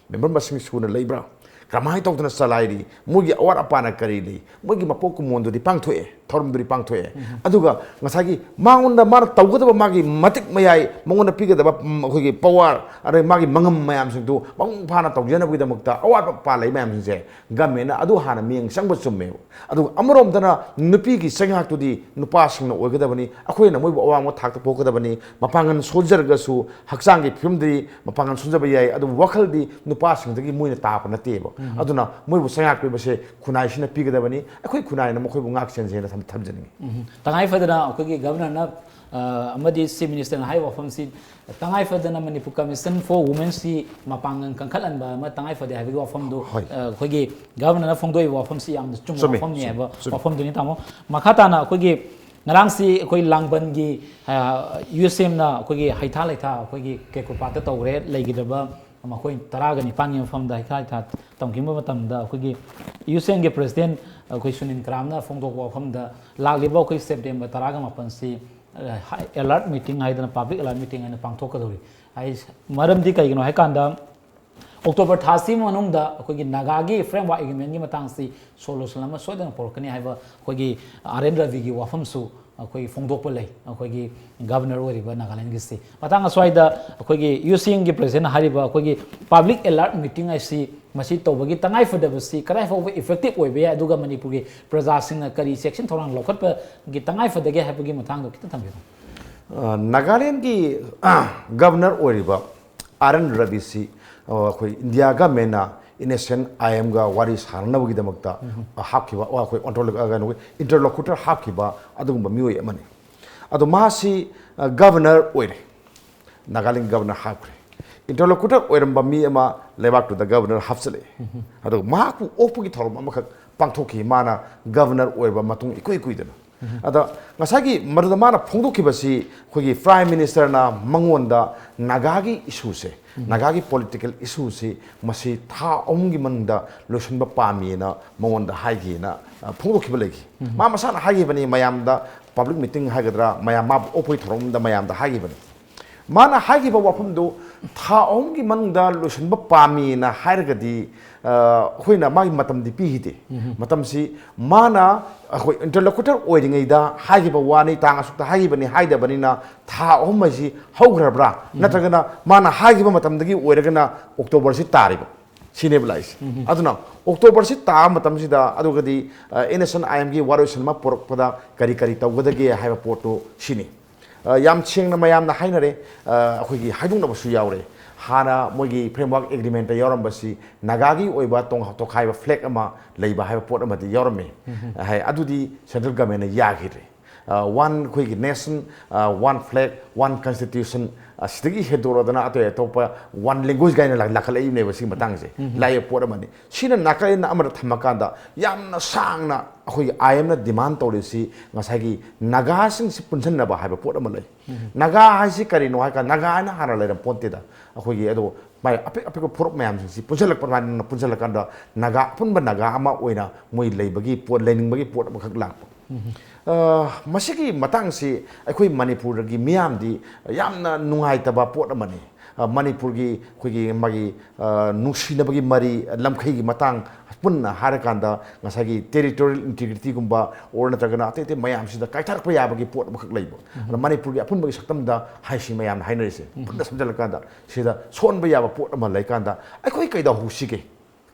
Member ꯃꯁꯤꯡ ꯁꯨꯅ ꯂꯩꯕ꯭ꯔꯥ? ꯀꯔꯝꯍꯥꯏꯅ ꯇꯧꯗꯅ ꯆꯂꯥꯏꯔꯤ? ꯃꯣꯏꯒꯤ ꯑꯋꯥꯠ ꯑꯄꯥꯅ ꯀꯔꯤ ꯂꯩ? ꯃꯣꯏꯒꯤ ꯃꯄꯣꯛ ꯀꯨꯝꯑꯣꯟꯗꯨꯗꯤ ꯄꯥꯡꯊꯣꯛꯑꯦ, ꯊꯧꯔꯝꯗꯨꯗꯤ ꯄꯥꯡꯊꯣꯛꯑꯦ꯫ ꯑꯗꯨꯒ ꯉꯁꯥꯏꯒꯤ ꯃꯉꯣꯟꯗ ꯃꯥꯅ ꯇꯧꯒꯗꯕ ꯃꯥꯒꯤ ꯃꯇꯤꯛ ꯃꯌꯥꯏ, ꯃꯉꯣꯟꯗ ꯄꯤꯒꯗꯕ, ꯎꯝ, ꯑꯩꯈꯣꯏꯒꯤ power, ꯑꯗꯩ ꯃꯥꯒꯤ ꯃꯉꯝ ꯃꯌꯥꯝꯁꯤꯡꯗꯨ ꯃꯄꯨꯡ ꯐꯥꯅ ꯇꯧꯖꯅꯕꯒꯤꯗꯃꯛꯇ ꯑꯋꯥꯠ ꯑꯄꯥ ꯂꯩ ꯃꯌꯥꯝꯁꯤꯡꯁꯦ government ꯅ ꯑꯗꯨ ꯍꯥꯟꯅ ꯃꯤꯠꯌꯦꯡ ꯆꯪꯕ ꯆꯨꯝꯃꯦꯕ꯫ ꯑꯗꯨꯒ ꯑꯃꯔꯣꯝꯗꯅ ꯅꯨꯄꯤꯒꯤ ꯆꯩꯉꯥꯛꯇꯨꯗꯤ ꯅꯨꯄꯥꯁꯤꯡꯅ ꯑꯣꯏꯒꯗꯕꯅꯤ, ꯑꯩꯈꯣꯏꯅ ꯃꯣꯏꯕꯨ ꯑꯋꯥꯡꯕ ꯊꯥꯛꯇ ꯄꯨꯔꯛꯀꯗꯕꯅꯤ, ꯃꯄꯥꯡꯒꯜ ꯁꯣꯟꯖꯔꯒꯁꯨ ꯍꯛꯆꯥꯡꯒꯤ ꯐꯤꯕꯝꯗꯤ ꯃꯄꯥꯡꯒꯜ ꯁꯣꯟꯖꯕ ꯌꯥꯏ, ꯑꯗꯨꯕꯨ ꯋꯥꯈꯜꯗꯤ ꯅꯨꯄꯥꯁꯤꯡꯗꯒꯤ ꯃꯣꯏꯅ ꯇꯥꯕ ꯅꯠꯇꯦꯕ꯫ ꯑꯗꯨꯅ ꯃꯣꯏꯕꯨ ꯆꯩꯉꯥꯛ ꯄꯤꯕꯁꯦ ꯈꯨꯟꯅꯥꯏꯁꯤꯅ ꯄꯤꯒꯗꯕꯅꯤ꯫ ꯑꯩꯈꯣꯏ ꯈꯨꯟꯅꯥꯏꯅ ꯃꯈꯣꯏꯕꯨ ꯉꯥꯛ ꯁꯦꯟꯁꯦꯅ ꯊꯝ- ꯊꯝꯖꯅꯤꯡꯉꯤ꯫ ꯎꯝ꯫ ꯇꯉꯥꯏ ꯐꯗꯅ ꯑꯩꯈꯣꯏꯒꯤ ꯒꯚꯔꯅꯔꯅ ꯑ, ꯑꯃꯗꯤ ꯆꯤꯐ ꯃꯤꯅꯤꯁꯇꯔꯅ ꯍꯥꯏꯔꯤꯕ ꯋꯥꯐꯝꯁꯤ ꯇꯉꯥꯏ ꯐꯗꯅ ꯃꯅꯤꯄꯨꯔ ꯀꯃꯤꯁꯟ ꯐꯣꯔ ꯋꯨꯃꯦꯟꯁꯤ ꯃꯄꯥꯡꯒꯜ ꯀꯟꯈꯠꯍꯟꯕ ꯑꯃ ꯇꯉꯥꯏ ꯐꯗꯦ ꯍꯥꯏꯕꯒꯤ ꯋꯥꯐꯝꯗꯨ, ꯍꯣꯏ꯫ ꯑ, ꯑꯩꯈꯣꯏꯒꯤ ꯒꯚꯔꯅꯔꯅ ꯐꯣꯡꯗꯣꯛꯏꯕ ꯋꯥꯐꯝꯁꯤ ꯌꯥꯝꯅ ꯆꯨꯝꯕ ꯆꯨꯝꯃꯤ, ꯋꯥꯐꯝꯅꯤ ꯆꯨꯝꯃꯤ, ꯍꯥꯏꯕ ꯆꯨꯝꯃꯤ꯫ ꯋꯥꯐꯝꯗꯨꯅꯤ ꯇꯥꯃꯣ꯫ ꯃꯈꯥ ꯇꯥꯅ ꯑꯩꯈꯣꯏꯒꯤ ꯉꯔꯥꯡꯁꯤ ꯑꯩꯈꯣꯏ ꯂꯥꯡꯕꯟꯒꯤ, ꯑ, ꯌꯨ ꯑꯦꯁ ꯑꯦꯝꯅ ꯑꯩꯈꯣꯏꯒꯤ ꯍꯩꯊꯥ ꯂꯩꯊꯥ ꯑꯩꯈꯣꯏꯒꯤ ꯀꯦꯀꯨꯄꯥꯠꯇ ꯇꯧꯈ꯭ꯔꯦ꯫ ꯂꯩꯈꯤꯗ꯭ꯔꯕ ꯃꯈꯣꯏ ꯇꯔꯥꯒ ꯅꯤꯄꯥꯟꯒꯤ ꯃꯐꯝꯗ ꯍꯩꯊꯥ ꯂꯩꯊꯥ ꯇꯧꯈꯤꯕ ꯃꯇꯝꯗ ꯑꯩꯈꯣꯏꯒꯤ ꯌꯨ ꯑꯦꯁ ꯑꯦꯝꯒꯤ ꯄ꯭ꯔꯁꯤꯗꯦꯟ ꯑꯩꯈꯣꯏ ꯁꯨꯅꯤꯜ ꯀ꯭ꯔꯥꯝꯅ ꯐꯣꯡꯗꯣꯛꯄ ꯋꯥꯐꯝꯗ ꯂꯥꯛꯂꯤꯕ ꯑꯩꯈꯣꯏ ꯁꯦꯞꯇꯦꯝꯕꯔ ꯇꯔꯥꯒ ꯃꯥꯄꯟꯁꯤ ꯑꯦꯂꯔꯠ ꯃꯤꯇꯤꯡ ꯍꯥꯏꯗꯅ, ꯄꯕ꯭ꯂꯤꯛ ꯑꯦꯂꯔꯠ ꯃꯤꯇꯤꯡ ꯍꯥꯏꯅ ꯄꯥꯡꯊꯣꯛꯀꯗꯧꯔꯤ꯫ ꯑꯩ ꯃꯔꯝꯗꯤ ꯀꯩꯒꯤꯅꯣ ꯍꯥꯏꯀꯥꯟꯗ, ꯑꯣꯛꯇꯣꯕꯔ ꯊꯥꯁꯤ ꯃꯅꯨꯡꯗ ꯑꯩꯈꯣꯏꯒꯤ ꯅꯥꯒꯥꯒꯤ ꯐ꯭ꯔꯦꯝꯋꯥꯔꯛ ꯑꯦꯒ꯭ꯔꯤꯃꯦꯟꯒꯤ ꯃꯇꯥꯡꯁꯤ ꯁꯣꯂꯨꯁꯟ ꯑꯃ ꯁꯣꯏꯗꯅ ꯄꯨꯔꯛꯀꯅꯤ ꯍꯥꯏꯕ ꯑꯩꯈꯣꯏꯒꯤ ꯑꯥꯔ ꯑꯦꯟ ꯔꯕꯤꯒꯤ ꯋꯥꯐꯝꯁꯨ ꯑꯩꯈꯣꯏꯒꯤ ꯐꯣꯡꯗꯣꯛꯄ ꯂꯩ, ꯑꯩꯈꯣꯏꯒꯤ ꯒꯚꯔꯅꯔ ꯑꯣꯏꯔꯤꯕ ꯅꯥꯒꯥꯂꯦꯟꯒꯤꯁꯤ꯫ ꯃꯇꯥꯡ ꯑꯁ꯭ꯋꯥꯏꯗ ꯑꯩꯈꯣꯏꯒꯤ ꯌꯨ ꯑꯦꯁ ꯑꯦꯝꯒꯤ ꯄ꯭ꯔꯁꯤꯗꯦꯟꯅ ꯍꯥꯏꯔꯤꯕ ꯑꯩꯈꯣꯏꯒꯤ ꯄꯕ꯭ꯂꯤꯛ ꯑꯦꯂꯔꯠ ꯃꯤꯇꯤꯡ ꯍꯥꯏꯁꯤ ꯃꯁꯤ ꯇꯧꯕꯒꯤ ꯇꯉꯥꯏ ꯐꯗꯕꯁꯤ ꯀꯗꯥꯏ ꯐꯥꯎꯕ ꯏꯐꯦꯛꯇꯤꯞ ꯑꯣꯏꯕ ꯌꯥꯏ, ꯑꯗꯨꯒ ꯃꯅꯤꯄꯨꯔꯒꯤ ꯄ꯭ꯔꯖꯥꯁꯤꯡꯅ ꯀꯔꯤ ꯆꯦꯛꯁꯤꯟ ꯊꯧꯔꯥꯡ ꯂꯧꯈꯠꯄꯒꯤ ꯇꯉꯥꯏ ꯐꯗꯒꯦ ꯍꯥꯏꯕꯒꯤ ꯃꯇꯥꯡꯗꯣ ꯈꯤꯇꯪ ꯊꯝꯕꯤꯌꯨ꯫ ꯑ, ꯅꯥꯒꯥꯂꯦꯟꯒꯤ ꯒꯚꯔꯅꯔ ꯑꯣꯏꯔꯤꯕ ꯑꯥꯔ ꯑꯦꯟ ꯔꯕꯤꯁꯤ, ꯑ, ꯑꯩꯈꯣꯏ ꯏꯟꯗꯤꯌꯥ ꯒꯚꯔꯟꯃꯦꯟꯅ ꯑꯦꯟ ꯑꯦꯁ ꯑꯦꯟ ꯑꯥꯏ ꯑꯦꯝꯒ ꯋꯥꯔꯤ ꯁꯥꯟꯅꯅꯕꯒꯤꯗꯃꯛꯇ ꯍꯥꯞꯈꯤꯕ, ꯑ, ꯑꯩꯈꯣꯏ ꯑꯣꯟꯊꯣꯛꯂꯒ ꯀꯩꯅꯣ, ꯏꯟꯇꯔꯂꯣꯀꯨꯇꯔ ꯍꯥꯞꯈꯤꯕ ꯑꯗꯨꯒꯨꯝꯕ ꯃꯤꯑꯣꯏ ꯑꯃꯅꯤ꯫ ꯑꯗꯣ ꯃꯥꯁꯤ, ꯑ, ꯒꯚꯔꯅꯔ ꯑꯣꯏꯔꯦ, ꯅꯥꯒꯥꯂꯦꯟꯒꯤ ꯒꯚꯔꯅꯔ ꯍꯥꯞꯈ꯭ꯔꯦ꯫ ꯏꯟꯇꯔꯂꯣꯀꯨꯇꯔ ꯑꯣꯏꯔꯝꯕ ꯃꯤ ꯑꯃ ꯂꯩꯕꯥꯛꯇꯨꯗ ꯒꯚꯔꯅꯔ ꯍꯥꯞꯆꯤꯜꯂꯛꯑꯦ꯫ ꯑꯗꯨꯒ ꯃꯍꯥꯛꯄꯨ ꯑꯣꯛꯄꯒꯤ ꯊꯧꯔꯝ ꯑꯃꯈꯛ ꯄꯥꯡꯊꯣꯛꯈꯤ, ꯃꯥꯅ ꯒꯚꯔꯅꯔ ꯑꯣꯏꯔꯕ ꯃꯇꯨꯡ ꯏꯀꯨꯏ ꯀꯨꯏꯗꯅ꯫ ꯑꯗ ꯉꯁꯥꯏꯒꯤ ꯃꯗꯨꯗ ꯃꯥꯅ ꯐꯣꯡꯗꯣꯛꯈꯤꯕꯁꯤ ꯑꯩꯈꯣꯏꯒꯤ ꯄ꯭ꯔꯥꯏꯝ ꯃꯤꯅꯤꯁꯇꯔꯅ ꯃꯉꯣꯟꯗ ꯅꯥꯒꯥꯒꯤ ꯏꯁꯨꯁꯦ, ꯅꯥꯒꯥꯒꯤ ꯄꯣꯂꯤꯇꯤꯀꯦꯜ ꯏꯁꯨꯁꯤ ꯃꯁꯤ ꯊꯥ ꯑꯍꯨꯝꯒꯤ ꯃꯅꯨꯡꯗ ꯂꯣꯏꯁꯤꯟꯕ ꯄꯥꯝꯃꯤꯅ ꯃꯉꯣꯟꯗ ꯍꯥꯏꯈꯤꯅ, ꯑ, ꯐꯣꯡꯗꯣꯛꯈꯤꯕ ꯂꯩꯈꯤ꯫ ꯃꯥ ꯃꯁꯥꯅ ꯍꯥꯏꯈꯤꯕꯅꯤ, ꯃꯌꯥꯝꯗ ꯄꯕ꯭ꯂꯤꯛ ꯃꯤꯇꯤꯡ ꯍꯥꯏꯒꯗ꯭ꯔꯥ, ꯃꯌꯥꯝ ꯃꯥꯕꯨ ꯑꯣꯛꯄꯒꯤ ꯊꯧꯔꯝ ꯑꯃꯗ ꯃꯌꯥꯝꯗ ꯍꯥꯏꯈꯤꯕꯅꯤ꯫ ꯃꯥꯅ ꯍꯥꯏꯈꯤꯕ ꯋꯥꯐꯝꯗꯨ ꯊꯥ ꯑꯍꯨꯝꯒꯤ ꯃꯅꯨꯡꯗ ꯂꯣꯏꯁꯤꯟꯕ ꯄꯥꯝꯃꯤꯅ ꯍꯥꯏꯔꯒꯗꯤ, ꯑ, ꯑꯩꯈꯣꯏꯅ ꯃꯥꯒꯤ ꯃꯇꯝꯗꯤ ꯄꯤꯈꯤꯗꯦ꯫ ꯃꯇꯝꯁꯤ ꯃꯥꯅ ꯑꯩꯈꯣꯏ ꯏꯟꯇꯔꯂꯣꯀꯨꯇꯔ ꯑꯣꯏꯔꯤꯉꯩꯗ ꯍꯥꯏꯈꯤꯕ ꯋꯥꯅꯤ, ꯇꯥꯡ ꯑꯁꯨꯛꯇ ꯍꯥꯏꯈꯤꯕꯅꯤ ꯍꯥꯏꯗꯕꯅꯤꯅ ꯊꯥ ꯑꯍꯨꯝ ꯍꯥꯏꯁꯤ ꯍꯧꯈ꯭ꯔꯕ꯭ꯔꯥ? ꯅꯠꯇ꯭ꯔꯒꯅ ꯃꯥꯅ ꯍꯥꯏꯈꯤꯕ ꯃꯇꯝꯗꯒꯤ ꯑꯣꯏꯔꯒꯅ ꯑꯣꯛꯇꯣꯕꯔꯁꯤ ꯇꯥꯔꯤꯕ? ꯁꯤꯅꯦꯕ ꯂꯥꯛꯏꯁꯦ꯫ ꯑꯗꯨꯅ ꯑꯣꯛꯇꯣꯕꯔꯁꯤ ꯇꯥꯕ ꯃꯇꯝꯁꯤꯗ, ꯑꯗꯨꯒꯗꯤ, ꯑ, ꯑꯦꯟ ꯑꯦꯁ ꯑꯦꯟ ꯑꯥꯏ ꯑꯦꯝꯒꯤ ꯋꯥꯔꯣꯏꯁꯤꯟ ꯑꯃ ꯄꯨꯔꯛꯄꯗ ꯀꯔꯤ ꯀꯔꯤ ꯇꯧꯒꯗꯒꯦ ꯍꯥꯏꯕ ꯄꯣꯠꯇꯨ ꯁꯤꯅꯤ꯫ ꯑ, ꯌꯥꯝ ꯁꯦꯡꯅ ꯃꯌꯥꯝꯅ ꯍꯥꯏꯅꯔꯦ꯫ ꯑ, ꯑꯩꯈꯣꯏꯒꯤ ꯍꯥꯏꯗꯣꯛꯅꯕꯁꯨ ꯌꯥꯎꯔꯦ꯫ ꯍꯥꯟꯅ ꯃꯣꯏꯒꯤ framework agreement ꯌꯥꯎꯔꯝꯕꯁꯤ ꯅꯥꯒꯥꯒꯤ ꯑꯣꯏꯕ ꯇꯣꯡ-, ꯇꯣꯈꯥꯏꯕ flag ꯑꯃ ꯂꯩꯕ ꯍꯥꯏꯕ ꯄꯣꯠ ꯑꯃꯗꯤ ꯌꯥꯎꯔꯝꯃꯤ꯫ ꯍꯥꯏ, ꯑꯗꯨꯗꯤ central government ꯅ ꯌꯥꯈꯤꯗ꯭ꯔꯦ꯫ ꯑ, one ꯑꯩꯈꯣꯏꯒꯤ nation, ꯑ, one flag, one constitution, ꯑ, ꯁꯤꯗꯒꯤ ꯍꯦꯟꯗꯣꯔꯛꯗꯅ ꯑꯇꯩ ꯑꯇꯣꯞꯄ one language ꯀꯥꯏꯅ ꯂꯥꯛ-, ꯂꯥꯛꯈꯠꯂꯛꯏꯕꯅꯦꯕ ꯁꯤꯒꯤ ꯃꯇꯥꯡꯁꯦ꯫ ꯂꯥꯛꯏꯕ ꯄꯣꯠ ꯑꯃꯅꯤ꯫ ꯁꯤꯅ ꯅꯥꯀꯜ ꯑꯃꯗ ꯊꯝꯃꯀꯥꯟꯗ ꯌꯥꯝꯅ ꯁꯥꯡꯅ ꯑꯩꯈꯣꯏꯒꯤ I M ꯅ demand ꯇꯧꯔꯤꯁꯤ ꯉꯁꯥꯏꯒꯤ ꯅꯥꯒꯥꯁꯤꯡꯁꯤ ꯄꯨꯟꯁꯤꯟꯅꯕ ꯍꯥꯏꯕ ꯄꯣꯠ ꯑꯃ ꯂꯩ꯫ ꯅꯥꯒꯥ ꯍꯥꯏꯁꯤ ꯀꯔꯤꯅꯣ ꯍꯥꯏ ꯀꯥꯟꯗ, ꯅꯥꯒꯥ ꯍꯥꯏꯅ ꯍꯥꯟꯅ ꯂꯩꯔꯝ ꯄꯣꯟꯇꯦꯗ꯫ ꯑꯩꯈꯣꯏꯒꯤ ꯑꯗꯣ ꯃꯥꯏ ꯑꯄꯤꯛ ꯑꯄꯤꯛꯄ ꯐꯨꯔꯨꯞ ꯃꯌꯥꯝꯁꯤꯡꯁꯤ ꯄꯨꯟꯁꯤꯜꯂꯛꯄ, ꯑꯗꯨꯃꯥꯏꯅ ꯄꯨꯟꯁꯤꯜꯂꯀꯥꯟꯗ ꯅꯥꯒꯥ, ꯑꯄꯨꯟꯕ ꯅꯥꯒꯥ ꯑꯃ ꯑꯣꯏꯅ ꯃꯣꯏ ꯂꯩꯕꯒꯤ ꯄꯣꯠ, ꯂꯩꯅꯤꯡꯕꯒꯤ ꯄꯣꯠ ꯑꯃꯈꯛ ꯂꯥꯛꯄ꯫ ꯑ, ꯃꯁꯤꯒꯤ ꯃꯇꯥꯡꯁꯤ ꯑꯩꯈꯣꯏ ꯃꯅꯤꯄꯨꯔꯒꯤ ꯃꯤꯌꯥꯝꯗꯤ ꯌꯥꯝꯅ ꯅꯨꯡꯉꯥꯏꯇꯕ ꯄꯣꯠ ꯑꯃꯅꯤ꯫ ꯑ, ꯃꯅꯤꯄꯨꯔꯒꯤ ꯑꯩꯈꯣꯏꯒꯤ ꯃꯥꯒꯤ, ꯑ, ꯅꯨꯡꯁꯤꯅꯕꯒꯤ ꯃꯔꯤ, ꯂꯝꯈꯩꯒꯤ ꯃꯇꯥꯡ ꯄꯨꯟꯅ ꯍꯥꯏꯔꯀꯥꯟꯗ ꯉꯁꯥꯏꯒꯤ territorial integrity ꯒꯨꯝꯕ or ꯅꯠꯇ꯭ꯔꯒꯅ ꯑꯇꯩ ꯑꯇꯩ ꯃꯌꯥꯝꯁꯤꯗ ꯀꯥꯏꯊꯔꯛꯄ ꯌꯥꯕꯒꯤ ꯄꯣꯠ ꯑꯃꯈꯛ ꯂꯩꯕ꯫ ꯑꯗ ꯃꯅꯤꯄꯨꯔꯒꯤ ꯑꯄꯨꯟꯕꯒꯤ ꯁꯛꯇꯝꯗ ꯍꯥꯏꯁꯤ ꯃꯌꯥꯝꯅ ꯍꯥꯏꯅꯔꯤꯁꯦ, ꯄꯨꯟꯅ ꯁꯝꯖꯜꯂꯀꯥꯟꯗ ꯁꯤꯗ ꯁꯣꯟꯕ ꯌꯥꯕ ꯄꯣꯠ ꯑꯃ ꯂꯩꯀꯥꯟꯗ ꯑꯩꯈꯣꯏ ꯀꯩꯗꯧꯍꯧꯁꯤꯒꯦ?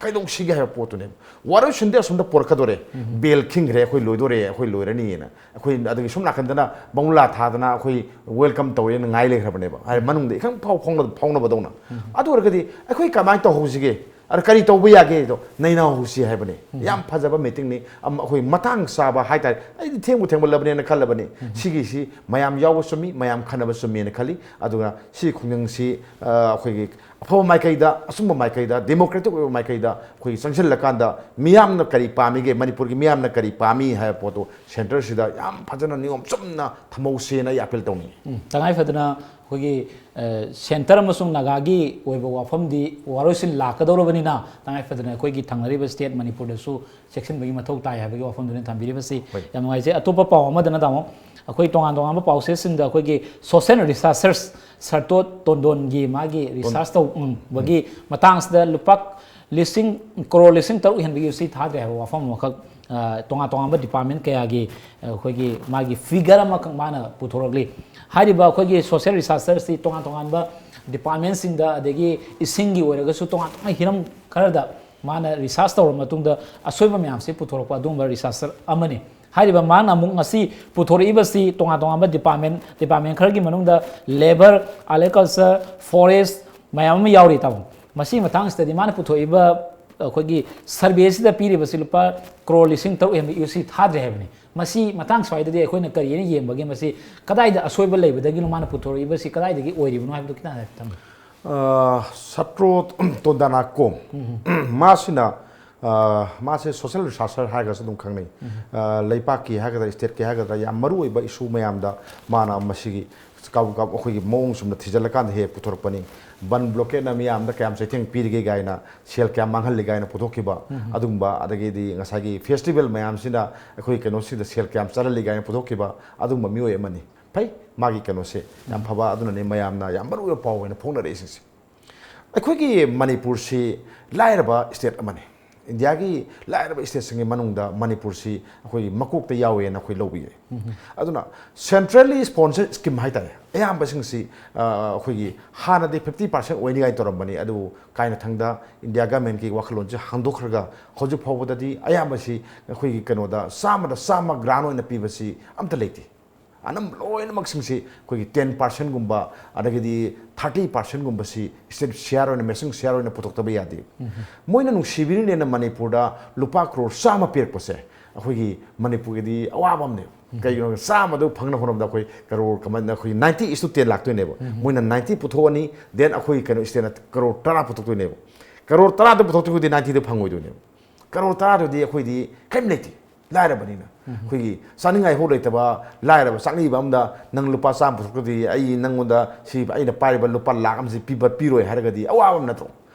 ꯀꯩꯗꯧꯁꯤꯒꯦ ꯍꯥꯏꯕ ꯄꯣꯠꯇꯨꯅꯦꯕ꯫ ꯋꯥꯔꯣꯏꯁꯤꯟꯗꯤ ꯑꯁꯣꯝꯗ ꯄꯨꯔꯛꯀꯗꯣꯔꯦ, bell ꯈꯤꯡꯈ꯭ꯔꯦ, ꯑꯩꯈꯣꯏ ꯂꯣꯏꯗꯣꯔꯦ, ꯑꯩꯈꯣꯏ ꯂꯣꯏꯔꯅꯤꯅ꯫ ꯑꯩꯈꯣꯏ ꯑꯗꯒꯤ ꯁꯣꯝ ꯅꯥꯀꯟꯗꯅ ꯕꯪꯂꯥ ꯊꯥꯗꯅ ꯑꯩꯈꯣꯏ welcome ꯇꯧꯔꯦꯅ ꯉꯥꯏ ꯂꯩꯈ꯭ꯔꯕꯅꯦꯕ꯫ ꯍꯥꯏꯗꯤ ꯃꯅꯨꯡꯗ ꯏꯈꯪ ꯐꯥꯎ ꯐꯥꯎꯅ-, ꯐꯥꯎꯅꯕꯗꯧꯅ꯫ ꯑꯗꯨ ꯑꯣꯏꯔꯒꯗꯤ ꯑꯩꯈꯣꯏ ꯀꯃꯥꯏꯅ ꯇꯧꯍꯧꯁꯤꯒꯦ? ꯑꯗ ꯀꯔꯤ ꯇꯧꯕ ꯌꯥꯒꯦꯗꯣ ꯅꯩꯅꯍꯧꯁꯤ ꯍꯥꯏꯕꯅꯤ꯫ ꯌꯥꯝ ꯐꯖꯕ meeting ꯅꯤ꯫ ꯑꯝ-, ꯑꯩꯈꯣꯏ ꯃꯇꯥꯡ ꯆꯥꯕ ꯍꯥꯏꯇꯥꯔꯦ꯫ ꯑꯩꯗꯤ ꯊꯦꯡꯕꯨ ꯊꯦꯡꯃꯜꯂꯕꯅꯦꯅ ꯈꯜꯂꯕꯅꯤ꯫ ꯁꯤꯒꯤꯁꯤ ꯃꯌꯥꯝ ꯌꯥꯎꯕ ꯆꯨꯝꯃꯤ, ꯃꯌꯥꯝ ꯈꯟꯅꯕ ꯆꯨꯝꯃꯤꯅ ꯈꯜꯂꯤ꯫ ꯑꯗꯨꯒ ꯁꯤ ꯈꯣꯡꯖꯪꯁꯤ, ꯑ, ꯑꯩꯈꯣꯏꯒꯤ ꯑꯐꯕ ꯃꯥꯏꯀꯩꯗ, ꯑꯆꯨꯝꯕ ꯃꯥꯏꯀꯩꯗ, democratic ꯑꯣꯏꯕ ꯃꯥꯏꯀꯩꯗ ꯑꯩꯈꯣꯏꯒꯤ ꯆꯪꯁꯤꯜꯂꯀꯥꯟꯗ ꯃꯤꯌꯥꯝꯅ ꯀꯔꯤ ꯄꯥꯝꯃꯤꯒꯦ, ꯃꯅꯤꯄꯨꯔꯒꯤ ꯃꯤꯌꯥꯝꯅ ꯀꯔꯤ ꯄꯥꯝꯃꯤ ꯍꯥꯏꯕ ꯄꯣꯠꯇꯨ centre ꯁꯤꯗ ꯌꯥꯝ ꯐꯖꯅ ꯅꯤꯌꯣꯝ ꯆꯨꯝꯅ ꯊꯝꯍꯧꯁꯦꯅ ꯑꯩ appeal ꯇꯧꯅꯤꯡꯉꯤ꯫ ꯎꯝ, ꯇꯉꯥꯏ ꯐꯗꯅ ꯑꯩꯈꯣꯏꯒꯤ, ꯑ, centre ꯑꯃꯁꯨꯡ ꯅꯥꯒꯥꯒꯤ ꯑꯣꯏꯕ ꯋꯥꯐꯝꯗꯤ ꯋꯥꯔꯣꯏꯁꯤꯟ ꯂꯥꯛꯀꯗꯧꯔꯕꯅꯤꯅ, ꯇꯉꯥꯏ ꯐꯗꯅ ꯑꯩꯈꯣꯏꯒꯤ ꯊꯪꯅꯔꯤꯕ state ꯃꯅꯤꯄꯨꯔꯗꯁꯨ ꯆꯦꯛꯁꯤꯟꯕꯒꯤ ꯃꯊꯧ ꯇꯥꯏ ꯍꯥꯏꯕꯒꯤ ꯋꯥꯐꯝꯗꯨꯅꯤ ꯊꯝꯕꯤꯔꯤꯕꯁꯤ꯫ ꯍꯣꯏ꯫ ꯌꯥꯝ ꯅꯨꯡꯉꯥꯏꯖꯩ꯫ ꯑꯇꯣꯞꯄ ꯄꯥꯎ ꯑꯃꯗꯅ, ꯇꯥꯃꯣ, ꯑꯩꯈꯣꯏ ꯇꯣꯉꯥꯟ ꯇꯣꯉꯥꯟꯕ ꯄꯥꯎꯆꯦꯁꯤꯡꯗ ꯑꯩꯈꯣꯏꯒꯤ social researcher ꯁꯔꯇꯣ ꯇꯣꯟꯗꯣꯟꯒꯤ ꯃꯥꯒꯤ research ꯇꯧꯕꯒꯤ ꯃꯇꯥꯡꯁꯤꯗ ꯂꯨꯄꯥ ꯂꯤꯁꯤꯡ, ꯀ꯭ꯔꯣꯔ ꯂꯤꯁꯤꯡ ꯇꯔꯨꯛ ꯍꯦꯟꯕꯒꯤ ꯌꯨ ꯁꯤ ꯊꯥꯗ꯭ꯔꯦ ꯍꯥꯏꯕ ꯋꯥꯐꯝ ꯑꯃꯈꯛ, ꯑ, ꯇꯣꯉꯥꯟ ꯇꯣꯉꯥꯟꯕ department ꯀꯌꯥꯒꯤ, ꯑ, ꯑꯩꯈꯣꯏꯒꯤ ꯃꯥꯒꯤ figure ꯑꯃꯈꯛ ꯃꯥꯅ ꯄꯨꯊꯣꯔꯛꯂꯤ꯫ ꯍꯥꯏꯔꯤꯕ ꯑꯩꯈꯣꯏꯒꯤ social researcher ꯁꯤ ꯇꯣꯉꯥꯟ ꯇꯣꯉꯥꯟꯕ department ꯁꯤꯡꯗ, ꯑꯗꯒꯤ ꯏꯁꯤꯡꯒꯤ ꯑꯣꯏꯔꯒꯁꯨ ꯇꯣꯉꯥꯟ ꯇꯣꯉꯥꯟꯕ ꯍꯤꯔꯝ ꯈꯔꯗ ꯃꯥꯅ research ꯇꯧꯔꯕ ꯃꯇꯨꯡꯗ ꯑꯁꯣꯏꯕ ꯃꯌꯥꯝꯁꯤ ꯄꯨꯊꯣꯔꯛꯄ ꯑꯗꯨꯒꯨꯝꯕ researcher ꯑꯃꯅꯤ꯫ ꯍꯥꯏꯔꯤꯕ ꯃꯥꯅ ꯑꯃꯨꯛ ꯉꯁꯤ ꯄꯨꯊꯣꯔꯛꯏꯕꯁꯤ ꯇꯣꯉꯥꯟ ꯇꯣꯉꯥꯟꯕ ꯗꯤꯄꯥꯔꯠꯃꯦꯟ ꯗꯤꯄꯥꯔꯠꯃꯦꯟ ꯈꯔꯒꯤ ꯃꯅꯨꯡꯗ ꯂꯦꯕꯔ, ꯑꯦꯒ꯭ꯔꯤꯀꯜꯆꯔ, ꯐꯣꯔꯦꯁ ꯃꯌꯥꯝ ꯑꯃ ꯌꯥꯎꯔꯤ ꯇꯥꯃꯣ꯫ ꯃꯁꯤꯒꯤ ꯃꯇꯥꯡꯁꯤꯗꯗꯤ ꯃꯥꯅ ꯄꯨꯊꯣꯛꯏꯕ ꯑꯩꯈꯣꯏꯒꯤ ꯁꯔꯚꯦꯁꯤꯗ ꯄꯤꯔꯤꯕꯁꯤ ꯂꯨꯄꯥ ꯀ꯭ꯔꯣꯔ ꯂꯤꯁꯤꯡ ꯇꯔꯨꯛ ꯍꯦꯟꯕ ꯌꯨ ꯁꯤ ꯊꯥꯗ꯭ꯔꯦ ꯍꯥꯏꯕꯅꯤ꯫ ꯃꯁꯤ ꯃꯇꯥꯡ ꯁ꯭ꯋꯥꯏꯗꯗꯤ ꯑꯩꯈꯣꯏꯅ ꯀꯔꯤ ꯍꯥꯏꯅ ꯌꯦꯡꯕꯒꯦ? ꯃꯁꯤ ꯀꯗꯥꯏꯗ ꯑꯁꯣꯏꯕ ꯂꯩꯕꯗꯒꯤꯅꯣ ꯃꯥꯅ ꯄꯨꯊꯣꯔꯛꯏꯕꯁꯤ ꯀꯗꯥꯏꯗꯒꯤ ꯑꯣꯏꯔꯤꯕꯅꯣ ꯍꯥꯏꯕꯗꯨ ꯈꯤꯇꯪ ꯍꯥꯏꯐꯦꯠ ꯊꯝꯕꯤꯌꯨ꯫ ꯑ, ꯁꯇ꯭ꯔꯣ ꯇꯣꯟꯗꯥꯅꯥ ꯀꯣꯝ ꯃꯥꯁꯤꯅ ꯑ, ꯃꯥꯁꯦ ꯁꯣꯁꯤꯌꯦꯜ ꯔꯤꯁꯥꯔꯆꯔ ꯍꯥꯏꯔꯒꯁꯨ ꯑꯗꯨꯝ ꯈꯪꯅꯩ꯫ ꯑ, ꯂꯩꯄꯥꯛꯀꯤ ꯍꯥꯏꯒꯗ꯭ꯔꯥ, ꯏꯁꯇꯦꯠꯀꯤ ꯍꯥꯏꯒꯗ꯭ꯔꯥ, ꯌꯥꯝ ꯃꯔꯨ ꯑꯣꯏꯕ ꯏꯁꯨ ꯃꯌꯥꯝꯗ ꯃꯥꯅ ꯃꯁꯤꯒꯤ ꯀꯥꯎ- ꯀꯥꯎ- ꯑꯩꯈꯣꯏꯒꯤ ꯃꯑꯣꯡ ꯆꯨꯝꯅ ꯊꯤꯖꯤꯜꯂꯀꯥꯟꯗ ꯍꯦꯛ ꯄꯨꯊꯣꯔꯛꯄꯅꯤ꯫ ꯕꯟ ꯕ꯭ꯂꯣꯀꯦꯠꯅ ꯃꯤꯌꯥꯝꯗ ꯀꯌꯥꯝ ꯆꯩꯊꯦꯡ ꯄꯤꯔꯤꯒꯦ ꯀꯥꯏꯅ, ꯁꯦꯜ ꯀꯌꯥꯝ ꯃꯥꯡꯍꯜꯂꯤ ꯀꯥꯏꯅ ꯄꯨꯊꯣꯛꯈꯤꯕ ꯑꯗꯨꯒꯨꯝꯕ, ꯑꯗꯒꯤꯗꯤ ꯉꯁꯥꯏꯒꯤ ꯐꯦꯁꯇꯤꯚꯦꯜ ꯃꯌꯥꯝꯁꯤꯅ ꯑꯩꯈꯣꯏ ꯀꯩꯅꯣꯁꯤꯗ ꯁꯦꯜ ꯀꯌꯥꯝ ꯆꯠꯍꯜꯂꯤ ꯀꯥꯏꯅ ꯄꯨꯊꯣꯛꯈꯤꯕ ꯑꯗꯨꯒꯨꯝꯕ ꯃꯤꯑꯣꯏ ꯑꯃꯅꯤ꯫ ꯐꯩ, ꯃꯥꯒꯤ ꯀꯩꯅꯣꯁꯦ ꯌꯥꯝ ꯐꯕ, ꯑꯗꯨꯅꯅꯦ ꯃꯌꯥꯝꯅ ꯌꯥꯝ ꯃꯔꯨ ꯑꯣꯏꯕ ꯄꯥꯎ ꯑꯣꯏꯅ ꯐꯣꯡꯅꯔꯛꯏꯁꯤꯡꯁꯦ꯫ ꯑꯩꯈꯣꯏꯒꯤ ꯃꯅꯤꯄꯨꯔꯁꯤ ꯂꯥꯏꯔꯕ ꯏꯁꯇꯦꯠ ꯑꯃꯅꯤ꯫ ꯏꯟꯗꯤꯌꯥꯒꯤ ꯂꯥꯏꯔꯕ ꯏꯁꯇꯦꯠꯁꯤꯡꯒꯤ ꯃꯅꯨꯡꯗ ꯃꯅꯤꯄꯨꯔꯁꯤ ꯑꯩꯈꯣꯏꯒꯤ ꯃꯀꯣꯛꯇ ꯌꯥꯎꯋꯦꯅ ꯑꯩꯈꯣꯏ ꯂꯧꯕ ꯌꯥꯏ꯫ ꯑꯗꯨꯅ ꯁꯦꯟꯇ꯭ꯔꯦꯜꯂꯤ ꯁ꯭ꯄꯣꯟꯁꯔ ꯁ꯭ꯀꯤꯝ ꯍꯥꯏꯇꯥꯔꯦ, ꯑꯌꯥꯝꯕꯁꯤꯡꯁꯤ, ꯑ, ꯑꯩꯈꯣꯏꯒꯤ ꯍꯥꯟꯅꯗꯤ ꯐꯤꯐꯇꯤ ꯄꯥꯔꯁꯦꯟ ꯑꯣꯏꯅꯤꯡꯉꯥꯏ ꯇꯧꯔꯝꯕꯅꯤ, ꯑꯗꯨꯕꯨ ꯀꯥꯏꯅꯊꯪꯗ ꯏꯟꯗꯤꯌꯥ ꯒꯃꯦꯟꯒꯤ ꯋꯥꯈꯜꯂꯣꯟꯁꯦ ꯍꯥꯡꯗꯣꯛꯈ꯭ꯔꯒ ꯍꯧꯖꯤꯛ ꯐꯥꯎꯕꯗꯗꯤ ꯑꯌꯥꯝꯕꯁꯤ ꯑꯩꯈꯣꯏꯒꯤ ꯀꯩꯅꯣꯗ ꯆꯥꯝꯃꯗ ꯆꯥꯝꯃ ꯒ꯭ꯔꯥꯟ ꯑꯣꯏꯅ ꯄꯤꯕꯁꯤ ꯑꯝꯇ ꯂꯩꯇꯦ꯫ ꯑꯅꯝꯕ ꯂꯣꯏꯅꯃꯛꯁꯤꯡꯁꯤ ꯑꯩꯈꯣꯏꯒꯤ ꯇꯦꯟ ꯄꯥꯔꯁꯦꯟꯒꯨꯝꯕ, ꯑꯗꯒꯤꯗꯤ ꯊꯥꯔꯇꯤ ꯄꯥꯔꯁꯦꯟꯒꯨꯝꯕꯁꯤ ꯏꯁꯇꯦꯠ ꯁꯤꯌꯥꯔ ꯑꯣꯏꯅ, ꯃꯦꯁꯤꯡ ꯁꯤꯌꯥꯔ ꯑꯣꯏꯅ ꯄꯨꯊꯣꯛꯇꯕ ꯌꯥꯗꯦ꯫ ꯃꯣꯏꯅ ꯅꯨꯡꯁꯤꯕꯤꯔꯤꯅꯦꯅ ꯃꯅꯤꯄꯨꯔꯗ ꯂꯨꯄꯥ ꯀ꯭ꯔꯣꯔ ꯆꯥꯝꯃ ꯄꯤꯔꯛꯄꯁꯦ ꯑꯩꯈꯣꯏꯒꯤ ꯃꯅꯤꯄꯨꯔꯒꯤꯗꯤ ꯑꯋꯥꯕ ꯑꯃꯅꯦꯕ꯫ ꯀꯩꯒꯤꯅꯣ ꯍꯥꯏꯕꯗ ꯆꯥꯝꯃꯗꯨ ꯐꯪꯅ ꯍꯣꯠꯅꯕꯗ ꯑꯩꯈꯣꯏ ꯀꯔꯣꯔ ꯀꯃꯥꯏꯅ, ꯑꯩꯈꯣꯏ ꯅꯥꯏꯟꯇꯤ ꯏꯁ ꯇꯨ ꯇꯦꯟ ꯂꯥꯛꯇꯣꯏꯅꯦꯕ꯫ ꯃꯣꯏꯅ ꯅꯥꯏꯟꯇꯤ ꯄꯨꯊꯣꯛꯑꯅꯤ, ꯗꯦꯟ ꯑꯩꯈꯣꯏ ꯀꯩꯅꯣ ꯏꯁꯇꯦꯠꯅ ꯀꯔꯣꯔ ꯇꯔꯥ ꯄꯨꯊꯣꯛꯇꯣꯏꯅꯦꯕ꯫ ꯀꯔꯣꯔ ꯇꯔꯥꯗꯨ ꯄꯨꯊꯣꯛꯇ꯭ꯔꯒꯗꯤ ꯅꯥꯏꯟꯇꯤꯗꯨ ꯐꯪꯉꯣꯏꯗꯣꯏꯅꯦꯕ꯫ ꯀꯔꯣꯔ ꯇꯔꯥꯗꯨꯗꯤ ꯑꯩꯈꯣꯏꯗꯤ ꯀꯔꯤꯝ ꯂꯩꯇꯦ, ꯂꯥꯏꯔꯕꯅꯤꯅ꯫ ꯑꯩꯈꯣꯏꯒꯤ ꯆꯥꯅꯤꯡꯉꯥꯏ ꯐꯥꯎ ꯂꯩꯇꯕ ꯂꯥꯏꯔꯕ ꯆꯥꯛꯅꯤꯕ ꯑꯃꯗ ꯅꯪ ꯂꯨꯄꯥ ꯆꯥꯝꯃ ꯄꯨꯊꯣꯛꯇ꯭ꯔꯗꯤ ꯑꯩ ꯅꯪꯉꯣꯟꯗ ꯁꯤ ꯑꯩꯅ ꯄꯥꯏꯔꯤꯕ ꯂꯨꯄꯥ ꯂꯥꯛ ꯑꯃꯁꯤ ꯄꯤꯕ ꯄꯤꯔꯣꯏ ꯍꯥꯏꯔꯒꯗꯤ ꯑꯋꯥꯕ ꯑꯃ ꯅꯠꯇ꯭ꯔꯣ?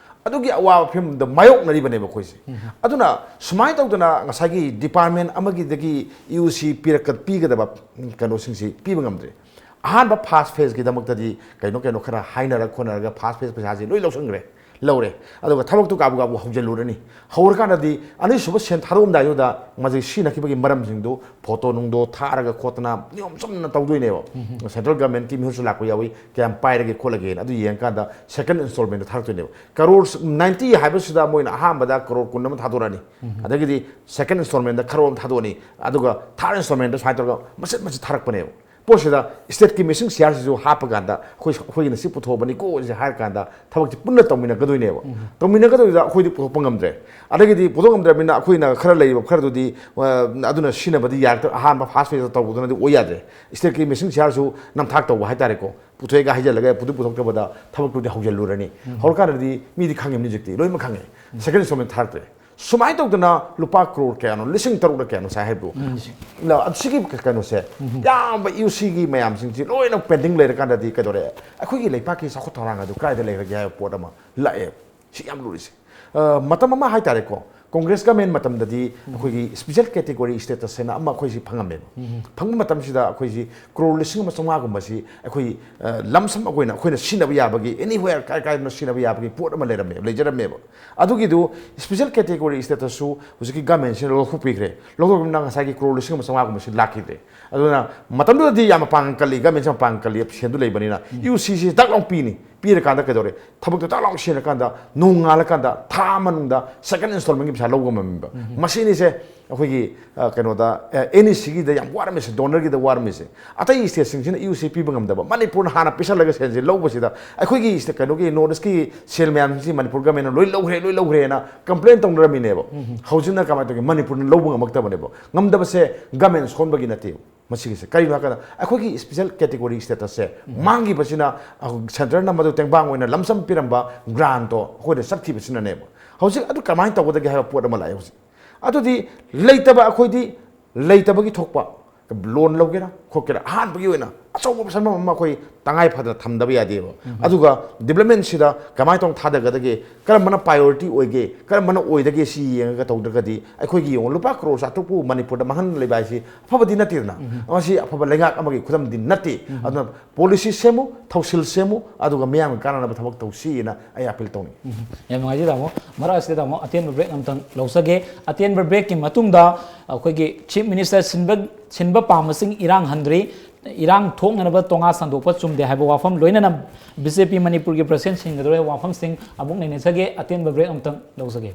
ꯑꯗꯨꯒꯤ ꯑꯋꯥꯕ ꯐꯤꯕꯝꯗ ꯃꯥꯌꯣꯛꯅꯔꯤꯕꯅꯦꯕ ꯑꯩꯈꯣꯏꯁꯦ꯫ ꯑꯗꯨꯅ ꯁꯨꯃꯥꯏꯅ ꯇꯧꯗꯅ ꯉꯁꯥꯏꯒꯤ ꯗꯤꯄꯥꯔꯠꯃꯦꯟ ꯑꯃꯒꯤꯗꯒꯤ ꯌꯨ ꯁꯤ ꯄꯤꯔꯛꯀ-, ꯄꯤꯒꯗꯕ ꯀꯩꯅꯣꯁꯤꯡꯁꯤ ꯄꯤꯕ ꯉꯝꯗ꯭ꯔꯦ꯫ ꯑꯍꯥꯟꯕ ꯐꯥꯁ ꯐꯦꯁꯀꯤꯗꯃꯛꯇꯗꯤ ꯀꯩꯅꯣ ꯀꯩꯅꯣ ꯈꯔ ꯍꯥꯏꯅꯔ ꯈꯣꯠꯅꯔꯒ ꯐꯥꯁ ꯐꯦꯁ ꯄꯩꯁꯥꯁꯤ ꯂꯣꯏ ꯂꯧꯁꯤꯟꯈ꯭ꯔꯦ꯫ ꯂꯧꯔꯦ꯫ ꯑꯗꯨꯒ ꯊꯕꯛꯇꯨ ꯀꯥꯕꯨ ꯀꯥꯕꯨ ꯍꯧꯖꯤꯜꯂꯨꯔꯅꯤ꯫ ꯍꯧꯔꯀꯥꯟꯗꯗꯤ ꯑꯅꯤꯁꯨꯕ ꯁꯦꯟ ꯊꯥꯗꯣꯛꯑꯝꯗꯥꯏꯗꯨꯗ ꯃꯁꯤ ꯁꯤꯖꯤꯟꯅꯈꯤꯕꯒꯤ ꯃꯔꯝꯁꯤꯡꯗꯨ ꯐꯣꯇꯣ ꯅꯨꯡꯗꯣ ꯊꯥꯔꯒ ꯈꯣꯠꯇꯅ ꯅꯤꯌꯣꯝ ꯆꯨꯝꯅ ꯇꯧꯗꯣꯏꯅꯦꯕ꯫ ꯁꯦꯟꯇ꯭ꯔꯦꯜ ꯒꯚꯔꯟꯃꯦꯟꯠꯀꯤ ꯃꯤꯍꯨꯠꯁꯨ ꯂꯥꯛꯄ ꯌꯥꯎꯏ, ꯀꯌꯥꯝ ꯄꯥꯏꯔꯒꯦ ꯈꯣꯠꯂꯒꯦꯅ꯫ ꯑꯗꯨ ꯌꯦꯡꯉꯀꯥꯟꯗ ꯁꯦꯀꯦꯟ ꯏꯟꯁꯇꯣꯜꯃꯦꯟꯠꯇ ꯊꯥꯔꯛꯇꯣꯏꯅꯦꯕ꯫ ꯀꯔꯣꯔ ꯅꯥꯏꯟꯇꯤ ꯍꯥꯏꯕꯁꯤꯗ ꯃꯣꯏꯅ ꯑꯍꯥꯟꯕꯗ ꯀꯔꯣꯔ ꯀꯨꯟ ꯑꯃ ꯊꯥꯗꯣꯔꯛꯑꯅꯤ꯫ ꯑꯗꯒꯤꯗꯤ ꯁꯦꯀꯦꯟ ꯏꯟꯁꯇꯣꯜꯃꯦꯟꯠꯇ ꯀꯔꯣꯔ ꯑꯃ ꯊꯥꯗꯣꯛꯑꯅꯤ꯫ ꯑꯗꯨꯒ ꯊꯥꯔꯠ ꯏꯟꯁꯇꯣꯜꯃꯦꯟꯠꯇ ꯁꯨꯃꯥꯏꯅ ꯇꯧꯔꯒ ꯃꯆꯤꯠ ꯃꯆꯤꯠ ꯊꯥꯔꯛꯄꯅꯦꯕ꯫ ꯄꯣꯠꯁꯤꯗ ꯁ꯭ꯇꯦꯠꯀꯤ ꯃꯤꯁꯤꯡ ꯁꯤꯌꯥꯔꯁꯤꯁꯨ ꯍꯥꯞꯄ ꯀꯥꯟꯗ ꯑꯩꯈꯣꯏ, ꯑꯩꯈꯣꯏꯒꯤꯅ ꯁꯤ ꯄꯨꯊꯣꯛꯑꯕꯅꯤꯀꯣ ꯁꯤ ꯍꯥꯏꯔ ꯀꯥꯟꯗ ꯊꯕꯛꯁꯤ ꯄꯨꯟꯅ ꯇꯧꯃꯤꯟꯅꯒꯗꯣꯏꯅꯦꯕ꯫ ꯇꯧꯃꯤꯟꯅꯒꯗꯣꯏꯗꯨꯗ ꯑꯩꯈꯣꯏꯗꯤ ꯄꯨꯊꯣꯛꯄ ꯉꯝꯗ꯭ꯔꯦ꯫ ꯑꯗꯒꯤꯗꯤ ꯄꯨꯊꯣꯛ ꯉꯝꯗ꯭ꯔꯕꯅꯤꯅ ꯑꯩꯈꯣꯏꯅ ꯈꯔ ꯂꯩꯔꯤꯕ ꯈꯔꯗꯨꯗꯤ, ꯑ, ꯑꯗꯨꯅ ꯁꯤꯖꯤꯟꯅꯕꯗꯤ ꯌꯥꯔꯛꯇ꯭ꯔꯦ꯫ ꯑꯍꯥꯟꯕ ꯐꯥꯔꯁ ꯐꯦꯖꯇ ꯇꯧꯕꯗꯨꯅꯗꯤ ꯑꯣꯏ ꯌꯥꯗ꯭ꯔꯦ꯫ ꯁ꯭ꯇꯦꯠꯀꯤ ꯃꯤꯁꯤꯡ ꯁꯤꯌꯥꯔꯁꯨ ꯅꯝꯊꯥꯛ ꯇꯧꯕ ꯍꯥꯏꯇꯥꯔꯦꯀꯣ꯫ ꯄꯨꯊꯣꯛꯑꯦꯒ ꯍꯥꯏꯖꯤꯜꯂꯒ ꯄꯨꯊꯣꯛ ꯄꯨꯊꯣꯛꯇꯕꯗ ꯊꯕꯛꯇꯨꯗꯤ ꯍꯧꯖꯤꯜꯂꯨꯔꯅꯤ꯫ ꯍꯧꯔꯀꯥꯟꯗꯗꯤ ꯃꯤꯗꯤ ꯈꯪꯉꯤꯕꯅꯤ ꯍꯧꯖꯤꯛꯇꯤ, ꯂꯣꯏꯅꯃꯛ ꯈꯪꯉꯦ꯫ ꯁꯦꯀꯦꯟ ꯏꯟꯁꯇꯣꯜꯃꯦꯟꯠ ꯊꯥꯔꯛꯇ꯭ꯔꯦ꯫ ꯁꯨꯃꯥꯏꯅ ꯇꯧꯗꯅ ꯂꯨꯄꯥ ꯀ꯭ꯔꯣꯔ ꯀꯌꯥꯅꯣ, ꯂꯤꯁꯤꯡ ꯇꯔꯨꯛꯂ ꯀꯌꯥꯅꯣ ꯉꯁꯥꯏ ꯍꯥꯏꯕꯗꯣ꯫ ꯎꯝ꯫ ꯂ-, ꯑꯗꯨ ꯁꯤꯒꯤ ꯀ-, ꯀꯩꯅꯣꯁꯦ, ꯌꯥꯝꯕ ꯌꯨ ꯁꯤꯒꯤ ꯃꯌꯥꯝꯁꯤꯡꯁꯤ ꯂꯣꯏꯅ ꯄꯦꯟꯗꯤꯡ ꯂꯩꯔꯀꯥꯟꯗꯗꯤ ꯀꯩꯗꯧꯔꯦ? ꯑꯩꯈꯣꯏꯒꯤ ꯂꯩꯄꯥꯛꯀꯤ ꯆꯥꯎꯈꯠ ꯊꯧꯔꯥꯡ ꯑꯗꯨ ꯀꯗꯥꯏꯗ ꯂꯩꯈ꯭ꯔꯒꯦ ꯍꯥꯏꯕ ꯄꯣꯠ ꯑꯃ ꯂꯥꯛꯑꯦ꯫ ꯁꯤ ꯌꯥꯝ ꯂꯨꯔꯤꯁꯦ꯫ ꯑ, ꯃꯇꯝ ꯑꯃ ꯍꯥꯏꯇꯥꯔꯦꯀꯣ, ꯀꯣꯡꯒ꯭ꯔꯦꯁ ꯒꯃꯦꯟ ꯃꯇꯝꯗꯗꯤ ꯑꯩꯈꯣꯏꯒꯤ ꯁ꯭ꯄꯦꯁꯦꯜ ꯀꯦꯇꯦꯒꯣꯔꯤ ꯁ꯭ꯇꯦꯇꯁ ꯍꯥꯏꯅ ꯑꯃ ꯑꯩꯈꯣꯏꯁꯤ ꯐꯪꯉꯝꯃꯦꯕ꯫ ꯐꯪꯕ ꯃꯇꯝꯁꯤꯗ ꯑꯩꯈꯣꯏꯁꯤ ꯀ꯭ꯔꯣꯔ ꯂꯤꯁꯤꯡ ꯑꯃ ꯆꯥꯝꯃꯉꯥꯒꯨꯝꯕꯁꯤ ꯑꯩꯈꯣꯏ, ꯑ, ꯂꯝꯁꯝ ꯑꯣꯏꯅ ꯑꯩꯈꯣꯏꯅ ꯁꯤꯖꯤꯟꯅꯕ ꯌꯥꯕꯒꯤ, ꯑꯦꯅꯤꯋꯦꯌꯔ ꯀꯥꯏ ꯀꯥꯏꯗꯅ ꯁꯤꯖꯤꯟꯅꯕ ꯌꯥꯕꯒꯤ ꯄꯣꯠ ꯑꯃ ꯂꯩꯔꯝꯃꯦꯕ, ꯂꯩꯖꯔꯝꯃꯦꯕ꯫ ꯑꯗꯨꯒꯤꯗꯨ ꯁ꯭ꯄꯦꯁꯦꯜ ꯀꯦꯇꯦꯒꯣꯔꯤ ꯁ꯭ꯇꯦꯇꯁꯁꯨ ꯍꯧꯖꯤꯛꯀꯤ ꯒꯃꯦꯟꯁꯤꯅ ꯂꯧꯊꯣꯛꯄꯤꯈ꯭ꯔꯦ꯫ ꯂꯧꯊꯣꯛꯄꯅꯤꯅ ꯉꯁꯥꯏꯒꯤ ꯀ꯭ꯔꯣꯔ ꯂꯤꯁꯤꯡ ꯑꯃ ꯆꯥꯝꯃꯉꯥꯒꯨꯝꯕꯁꯤ ꯂꯥꯛꯈꯤꯗ꯭ꯔꯦ꯫ ꯑꯗꯨꯅ ꯃꯇꯝꯗꯨꯗꯗꯤ ꯌꯥꯝ ꯃꯄꯥꯡꯒꯜ ꯀꯜꯂꯤ, ꯒꯃꯦꯟꯁꯤ ꯃꯄꯥꯡꯒꯜ ꯀꯜꯂꯤ, ꯁꯦꯟꯗꯨ ꯂꯩꯕꯅꯤꯅ꯫ ꯌꯨ ꯁꯤꯁꯤ ꯗꯛ ꯂꯥꯎ ꯄꯤꯅꯤ, ꯄꯤꯔꯀꯥꯟꯗ ꯀꯩꯗꯧꯔꯦ? ꯊꯕꯛꯇꯣ ꯗꯛ ꯂꯥꯎ ꯁꯤꯖꯤꯟꯅꯀꯥꯟꯗ ꯅꯣꯡꯉꯥꯜꯂꯀꯥꯟꯗ ꯊꯥ ꯃꯅꯨꯡꯗ ꯁꯦꯀꯦꯟ ꯏꯟꯁꯇꯣꯜꯃꯦꯟꯒꯤ ꯄꯩꯁꯥ ꯂꯧꯕ ꯉꯝꯃꯤꯕ꯫ ꯃꯁꯤꯅꯤꯁꯦ ꯑꯩꯈꯣꯏꯒꯤ, ꯑ, ꯀꯩꯅꯣꯗ, ꯑ, ꯑꯦꯟ ꯏ ꯁꯤꯒꯤꯗ ꯌꯥꯝ ꯋꯥꯔꯝꯃꯤꯁꯦ, ꯗꯣꯅꯔꯒꯤꯗ ꯋꯥꯔꯝꯃꯤꯁꯦ꯫ ꯑꯇꯩ ꯁ꯭ꯇꯦꯠꯁꯤꯡꯁꯤꯅ ꯌꯨ ꯁꯤ ꯄꯤꯕ ꯉꯝꯗꯕ, ꯃꯅꯤꯄꯨꯔꯅ ꯍꯥꯟꯅ ꯄꯤꯁꯜꯂꯒ ꯁꯦꯜꯁꯦ ꯂꯧꯕꯁꯤꯗ ꯑꯩꯈꯣꯏꯒꯤ ꯁ꯭ꯇꯦꯠ, ꯀꯩꯅꯣꯒꯤ ꯅꯣꯔꯠ ꯏꯁꯀꯤ ꯁꯦꯜ ꯃꯌꯥꯝꯁꯤꯡꯁꯤ ꯃꯅꯤꯄꯨꯔ ꯒꯃꯦꯟꯅ ꯂꯣꯏ ꯂꯧꯈ꯭ꯔꯦ, ꯂꯣꯏ ꯂꯧꯈ꯭ꯔꯦꯅ ꯀꯝꯄ꯭ꯂꯦꯟ ꯇꯧꯅꯔꯝꯃꯤꯅꯦꯕ꯫ ꯍꯧꯖꯤꯛꯅ ꯀꯃꯥꯏꯅ ꯇꯧꯒꯦ? ꯃꯅꯤꯄꯨꯔꯅ ꯂꯧꯕ ꯉꯝꯃꯛꯇꯕꯅꯦꯕ꯫ ꯉꯝꯗꯕꯁꯦ ꯒꯃꯦꯟ ꯁꯣꯟꯕꯒꯤ ꯅꯠꯇꯦꯕ꯫ ꯃꯁꯤꯒꯤꯁꯦ ꯀꯔꯤꯒꯤꯅꯣ ꯍꯥꯏ ꯀꯥꯟꯗ ꯑꯩꯈꯣꯏꯒꯤ ꯁ꯭ꯄꯦꯁꯦꯜ ꯀꯦꯇꯦꯒꯣꯔꯤ ꯁ꯭ꯇꯦꯇꯁꯁꯦ ꯃꯥꯡꯈꯤꯕꯁꯤꯅ, ꯑꯩꯈꯣꯏ ꯁꯦꯟꯇꯔꯅ ꯃꯗꯨ ꯇꯦꯡꯕꯥꯡ ꯑꯣꯏꯅ ꯂꯝꯁꯝ ꯄꯤꯔꯝꯕ ꯒ꯭ꯔꯥꯟꯇꯣ ꯑꯩꯈꯣꯏꯗ ꯆꯠꯈꯤꯕꯁꯤꯅꯅꯦꯕ꯫ ꯍꯧꯖꯤꯛ ꯑꯗꯨ ꯀꯃꯥꯏꯅ ꯇꯧꯒꯗꯒꯦ ꯍꯥꯏꯕ ꯄꯣꯠ ꯑꯃ ꯂꯥꯛꯑꯦ ꯍꯧꯖꯤꯛ꯫ ꯑꯗꯨꯗꯤ ꯂꯩꯇꯕ ꯑꯩꯈꯣꯏꯗꯤ ꯂꯩꯇꯕꯒꯤ ꯊꯣꯛꯄ, ꯂꯣꯟ ꯂꯧꯒꯦꯔꯥ ꯈꯣꯠꯀꯦꯔꯥ, ꯑꯍꯥꯟꯕꯒꯤ ꯑꯣꯏꯅ ꯑꯆꯧꯕ ꯁꯦꯟꯐꯝ ꯑꯃ ꯑꯩꯈꯣꯏ ꯇꯉꯥꯏ ꯐꯗꯅ ꯊꯝꯗꯕ ꯌꯥꯗꯦꯕ꯫ ꯑꯗꯨꯒ developmentꯁꯤꯗ ꯀꯃꯥꯏꯅ ꯇꯧꯅ ꯊꯥꯗꯒꯗꯒꯦ, ꯀꯔꯝꯕꯅ priority ꯑꯣꯏꯒꯦ, ꯀꯔꯝꯕꯅ ꯑꯣꯏꯗꯒꯦ, ꯁꯤ ꯌꯦꯡꯉꯒ ꯇꯧꯗ꯭ꯔꯒꯗꯤ ꯑꯩꯈꯣꯏꯒꯤ ꯌꯦꯡꯉꯨ, ꯂꯨꯄꯥ ꯀ꯭ꯔꯣꯔ ꯆꯥꯇ꯭ꯔꯨꯛꯄꯨ ꯃꯅꯤꯄꯨꯔꯗ ꯃꯥꯡꯍꯟ ꯂꯩꯕ ꯍꯥꯏꯁꯤ ꯑꯐꯕꯗꯤ ꯅꯠꯇꯦꯗꯅ꯫ ꯃꯁꯤ ꯑꯐꯕ ꯂꯩꯉꯥꯛ ꯑꯃꯒꯤ ꯈꯨꯗꯝꯗꯤ ꯅꯠꯇꯦ꯫ ꯑꯗꯨꯅ policy ꯁꯦꯝꯃꯨ, ꯊꯧꯁꯤꯜ ꯁꯦꯝꯃꯨ, ꯑꯗꯨꯒ ꯃꯤꯌꯥꯝꯒꯤ ꯀꯥꯟꯅꯅꯕ ꯊꯕꯛ ꯇꯧꯁꯤꯅ ꯑꯩ appeal ꯇꯧꯅꯤꯡꯉꯤ꯫ ꯎꯝ꯫ ꯌꯥꯝ ꯅꯨꯡꯉꯥꯏꯖꯩ ꯇꯥꯃꯣ꯫ ꯃꯔꯛ ꯑꯁꯤꯗ ꯇꯥꯃꯣ ꯑꯇꯦꯟꯕ break ꯑꯝꯇꯪ ꯂꯧꯖꯒꯦ꯫ ꯑꯇꯦꯟꯕ breakꯀꯤ ꯃꯇꯨꯡꯗ ꯑꯩꯈꯣꯏꯒꯤ Chief Minister ꯁꯤꯟꯕ, ꯁꯤꯟꯕ ꯄꯥꯝꯕꯁꯤꯡ ꯏꯔꯥꯡ ꯍꯟꯗ꯭ꯔꯤ, ꯏꯔꯥꯡ ꯊꯣꯛꯅꯅꯕ ꯇꯣꯉꯥ ꯁꯟꯗꯣꯛꯄ ꯆꯨꯝꯗꯦ ꯍꯥꯏꯕ ꯋꯥꯐꯝ, ꯂꯣꯏꯅꯅ BJP ꯃꯅꯤꯄꯨꯔꯒꯤ president ꯁꯤꯟꯒꯗꯧꯔꯤꯕ ꯋꯥꯐꯝꯁꯤꯡ ꯑꯃꯨꯛ ꯅꯩꯅꯖꯒꯦ꯫ ꯑꯇꯦꯟꯕ break ꯑꯃꯇꯪ ꯂꯧꯖꯒꯦ꯫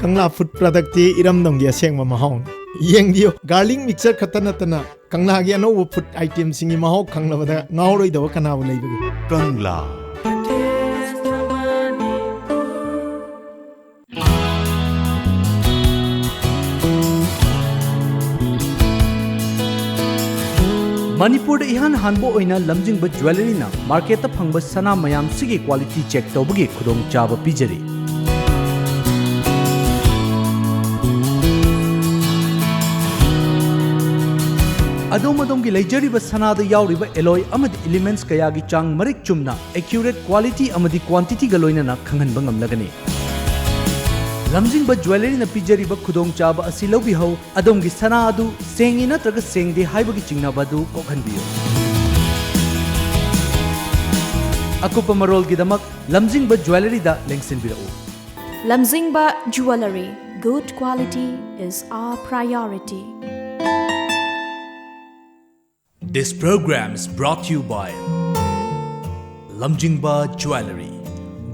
ꯀꯪꯂꯥ food productꯇꯤ ꯏꯔꯝꯗꯝꯒꯤ ꯑꯁꯦꯡꯕ ꯃꯍꯥꯎꯅꯤ꯫ ꯌꯦꯡꯕꯤꯌꯨ, garlic mixture ꯈꯛꯇ ꯅꯠꯇꯅ ꯀꯪꯂꯥꯒꯤ ꯑꯅꯧꯕ food itemꯁꯤꯡꯒꯤ ꯃꯍꯥꯎ ꯈꯪꯂꯕꯗ ꯉꯥꯎꯔꯣꯏꯗꯕ ꯀꯅꯥꯕꯨ ꯂꯩꯕꯒꯦ? ꯀꯪꯂꯥ꯫ ꯃꯅꯤꯄꯨꯔꯗ ꯏꯍꯥꯟ ꯍꯥꯟꯕ ꯑꯣꯏꯅ ꯂꯝꯖꯤꯡꯕ ꯖ꯭ꯋꯦꯂꯔꯤꯅ ꯃꯥꯔꯀꯦꯠꯇ ꯐꯪꯕ ꯁꯅꯥ ꯃꯌꯥꯝꯁꯤꯒꯤ quality check ꯇꯧꯕꯒꯤ ꯈꯨꯗꯣꯡꯆꯥꯕ ꯄꯤꯖꯔꯤ꯫ ꯑꯗꯣꯝ ꯑꯗꯣꯝꯒꯤ ꯂꯩꯖꯔꯤꯕ ꯁꯅꯥꯗ ꯌꯥꯎꯔꯤꯕ alloy ꯑꯃꯗꯤ elements ꯀꯌꯥꯒꯤ ꯆꯥꯡ ꯃꯔꯤꯛ ꯆꯨꯝꯅ, accurate quality ꯑꯃꯗꯤ quantityꯒ ꯂꯣꯏꯅꯅ ꯈꯪꯍꯟꯕ ꯉꯝꯂꯒꯅꯤ꯫ ꯂꯝꯖꯤꯡꯕ ꯖ꯭ꯋꯦꯂꯔꯤꯅ ꯄꯤꯖꯔꯤꯕ ꯈꯨꯗꯣꯡꯆꯥꯕ ꯑꯁꯤ ꯂꯧꯕꯤꯍꯧ꯫ ꯑꯗꯣꯝꯒꯤ ꯁꯅꯥ ꯑꯗꯨ ꯁꯦꯡꯉꯤ ꯅꯠꯇ꯭ꯔꯒ ꯁꯦꯡꯗꯦ ꯍꯥꯏꯕꯒꯤ ꯆꯤꯡꯅꯕ ꯑꯗꯨ ꯀꯣꯛꯍꯟꯕꯤꯌꯨ꯫ ꯑꯀꯨꯞꯄ ꯃꯔꯣꯜꯒꯤꯗꯃꯛ ꯂꯝꯖꯤꯡꯕ ꯖ꯭ꯋꯦꯂꯔꯤꯗ ꯂꯦꯡꯁꯤꯟꯕꯤꯔꯛꯎ꯫ Lamjingba Jewellery. Good quality is our priority. This program is brought to you by Lamjingba Jewellery.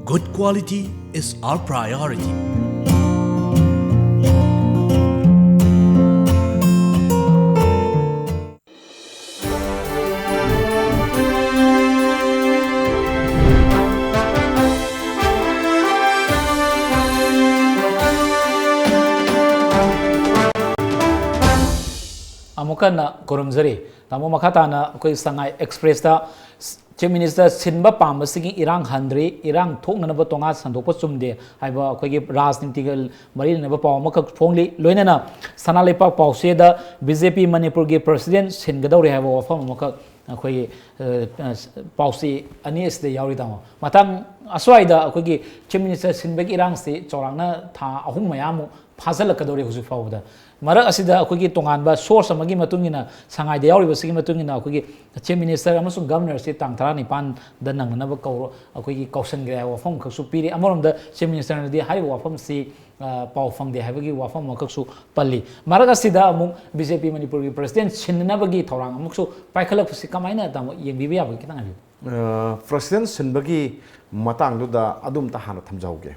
Good quality is our priority. ꯑꯃꯨꯛ ꯍꯟꯅ ꯈꯨꯔꯨꯝꯖꯔꯤ꯫ ꯇꯥꯃꯣ, ꯃꯈꯥ ꯇꯥꯅ ꯑꯩꯈꯣꯏ ꯁꯉꯥꯏ ꯑꯦꯛꯁꯄ꯭ꯔꯦꯁꯇ Chief Minister ꯁꯤꯟꯕ ꯄꯥꯝꯕꯁꯤꯒꯤ ꯏꯔꯥꯡ ꯍꯟꯗ꯭ꯔꯤ, ꯏꯔꯥꯡ ꯊꯣꯛꯅꯅꯕ ꯇꯣꯉꯥꯟ ꯁꯟꯗꯣꯛꯄ ꯆꯨꯝꯗꯦ ꯍꯥꯏꯕ ꯑꯩꯈꯣꯏꯒꯤ ꯔꯥꯖꯅꯤꯇꯤꯒ ꯃꯔꯤ ꯂꯩꯅꯕ ꯄꯥꯎ ꯑꯃꯈꯛ ꯐꯣꯡꯂꯤ꯫ ꯂꯣꯏꯅꯅ ꯁꯅꯥ ꯂꯩꯄꯥꯛ ꯄꯥꯎꯆꯦꯗ ꯕꯤ ꯖꯦ ꯄꯤ ꯃꯅꯤꯄꯨꯔꯒꯤ president ꯁꯤꯟꯒꯗꯧꯔꯦ ꯍꯥꯏꯕ ꯋꯥꯐꯝ ꯑꯃꯈꯛ ꯑꯩꯈꯣꯏꯒꯤ, ꯑ, ꯑ, ꯄꯥꯎꯆꯦ ꯑꯅꯤ ꯑꯁꯤꯗ ꯌꯥꯎꯔꯤ, ꯇꯥꯃꯣ꯫ ꯃꯇꯥꯡ ꯑꯁ꯭ꯋꯥꯏꯗ ꯑꯩꯈꯣꯏꯒꯤ Chief Minister ꯁꯤꯟꯕꯒꯤ ꯏꯔꯥꯡꯁꯤ ꯆꯥꯎꯔꯥꯛꯅ ꯊꯥ ꯑꯍꯨꯝ ꯃꯌꯥꯃꯨꯛ ꯐꯥꯖꯤꯜꯂꯛꯀꯗꯧꯔꯤ ꯍꯧꯖꯤꯛ ꯐꯥꯎꯕꯗ꯫ ꯃꯔꯛ ꯑꯁꯤꯗ ꯑꯩꯈꯣꯏꯒꯤ ꯇꯣꯉꯥꯟꯕ source ꯑꯃꯒꯤ ꯃꯇꯨꯡ ꯏꯟꯅ, ꯁꯉꯥꯏꯗ ꯌꯥꯎꯔꯤꯕꯁꯤꯒꯤ ꯃꯇꯨꯡ ꯏꯟꯅ, ꯑꯩꯈꯣꯏꯒꯤ Chief Minister ꯑꯃꯁꯨꯡ Governorꯁꯤ ꯇꯥꯡ ꯇꯔꯥꯅꯤꯄꯥꯟꯗ ꯅꯪꯅꯅꯕ ꯀꯧꯔꯣ, ꯑꯩꯈꯣꯏꯒꯤ ꯀꯧꯁꯟꯈ꯭ꯔꯦ ꯍꯥꯏꯕ ꯋꯥꯐꯝ ꯈꯛꯁꯨ ꯄꯤꯔꯤ꯫ ꯑꯃꯔꯣꯝꯗ Chief Ministerꯅꯗꯤ ꯍꯥꯏꯔꯤꯕ ꯋꯥꯐꯝꯁꯤ, ꯑ, ꯄꯥꯎ ꯐꯪꯗꯦ ꯍꯥꯏꯕꯒꯤ ꯋꯥꯐꯝ ꯑꯃꯈꯛꯁꯨ ꯄꯜꯂꯤ꯫ ꯃꯔꯛ ꯑꯁꯤꯗ ꯑꯃꯨꯛ ꯕꯤ ꯖꯦ ꯄꯤ ꯃꯅꯤꯄꯨꯔꯒꯤ president ꯁꯤꯟꯅꯅꯕꯒꯤ ꯊꯧꯔꯥꯡ ꯑꯃꯨꯛꯁꯨ ꯄꯥꯏꯈꯠꯂꯛꯄꯁꯤ ꯀꯃꯥꯏꯅ, ꯇꯥꯃꯣ, ꯌꯦꯡꯕꯤꯕ ꯌꯥꯕꯒꯦ? ꯈꯤꯇꯪ ꯍꯥꯏꯕꯤꯌꯨ꯫ ꯑ, president ꯁꯤꯟꯕꯒꯤ ꯃꯇꯥꯡꯗꯨꯗ ꯑꯗꯨꯝꯇ ꯍꯥꯟꯅ ꯊꯝꯖꯍꯧꯒꯦ꯫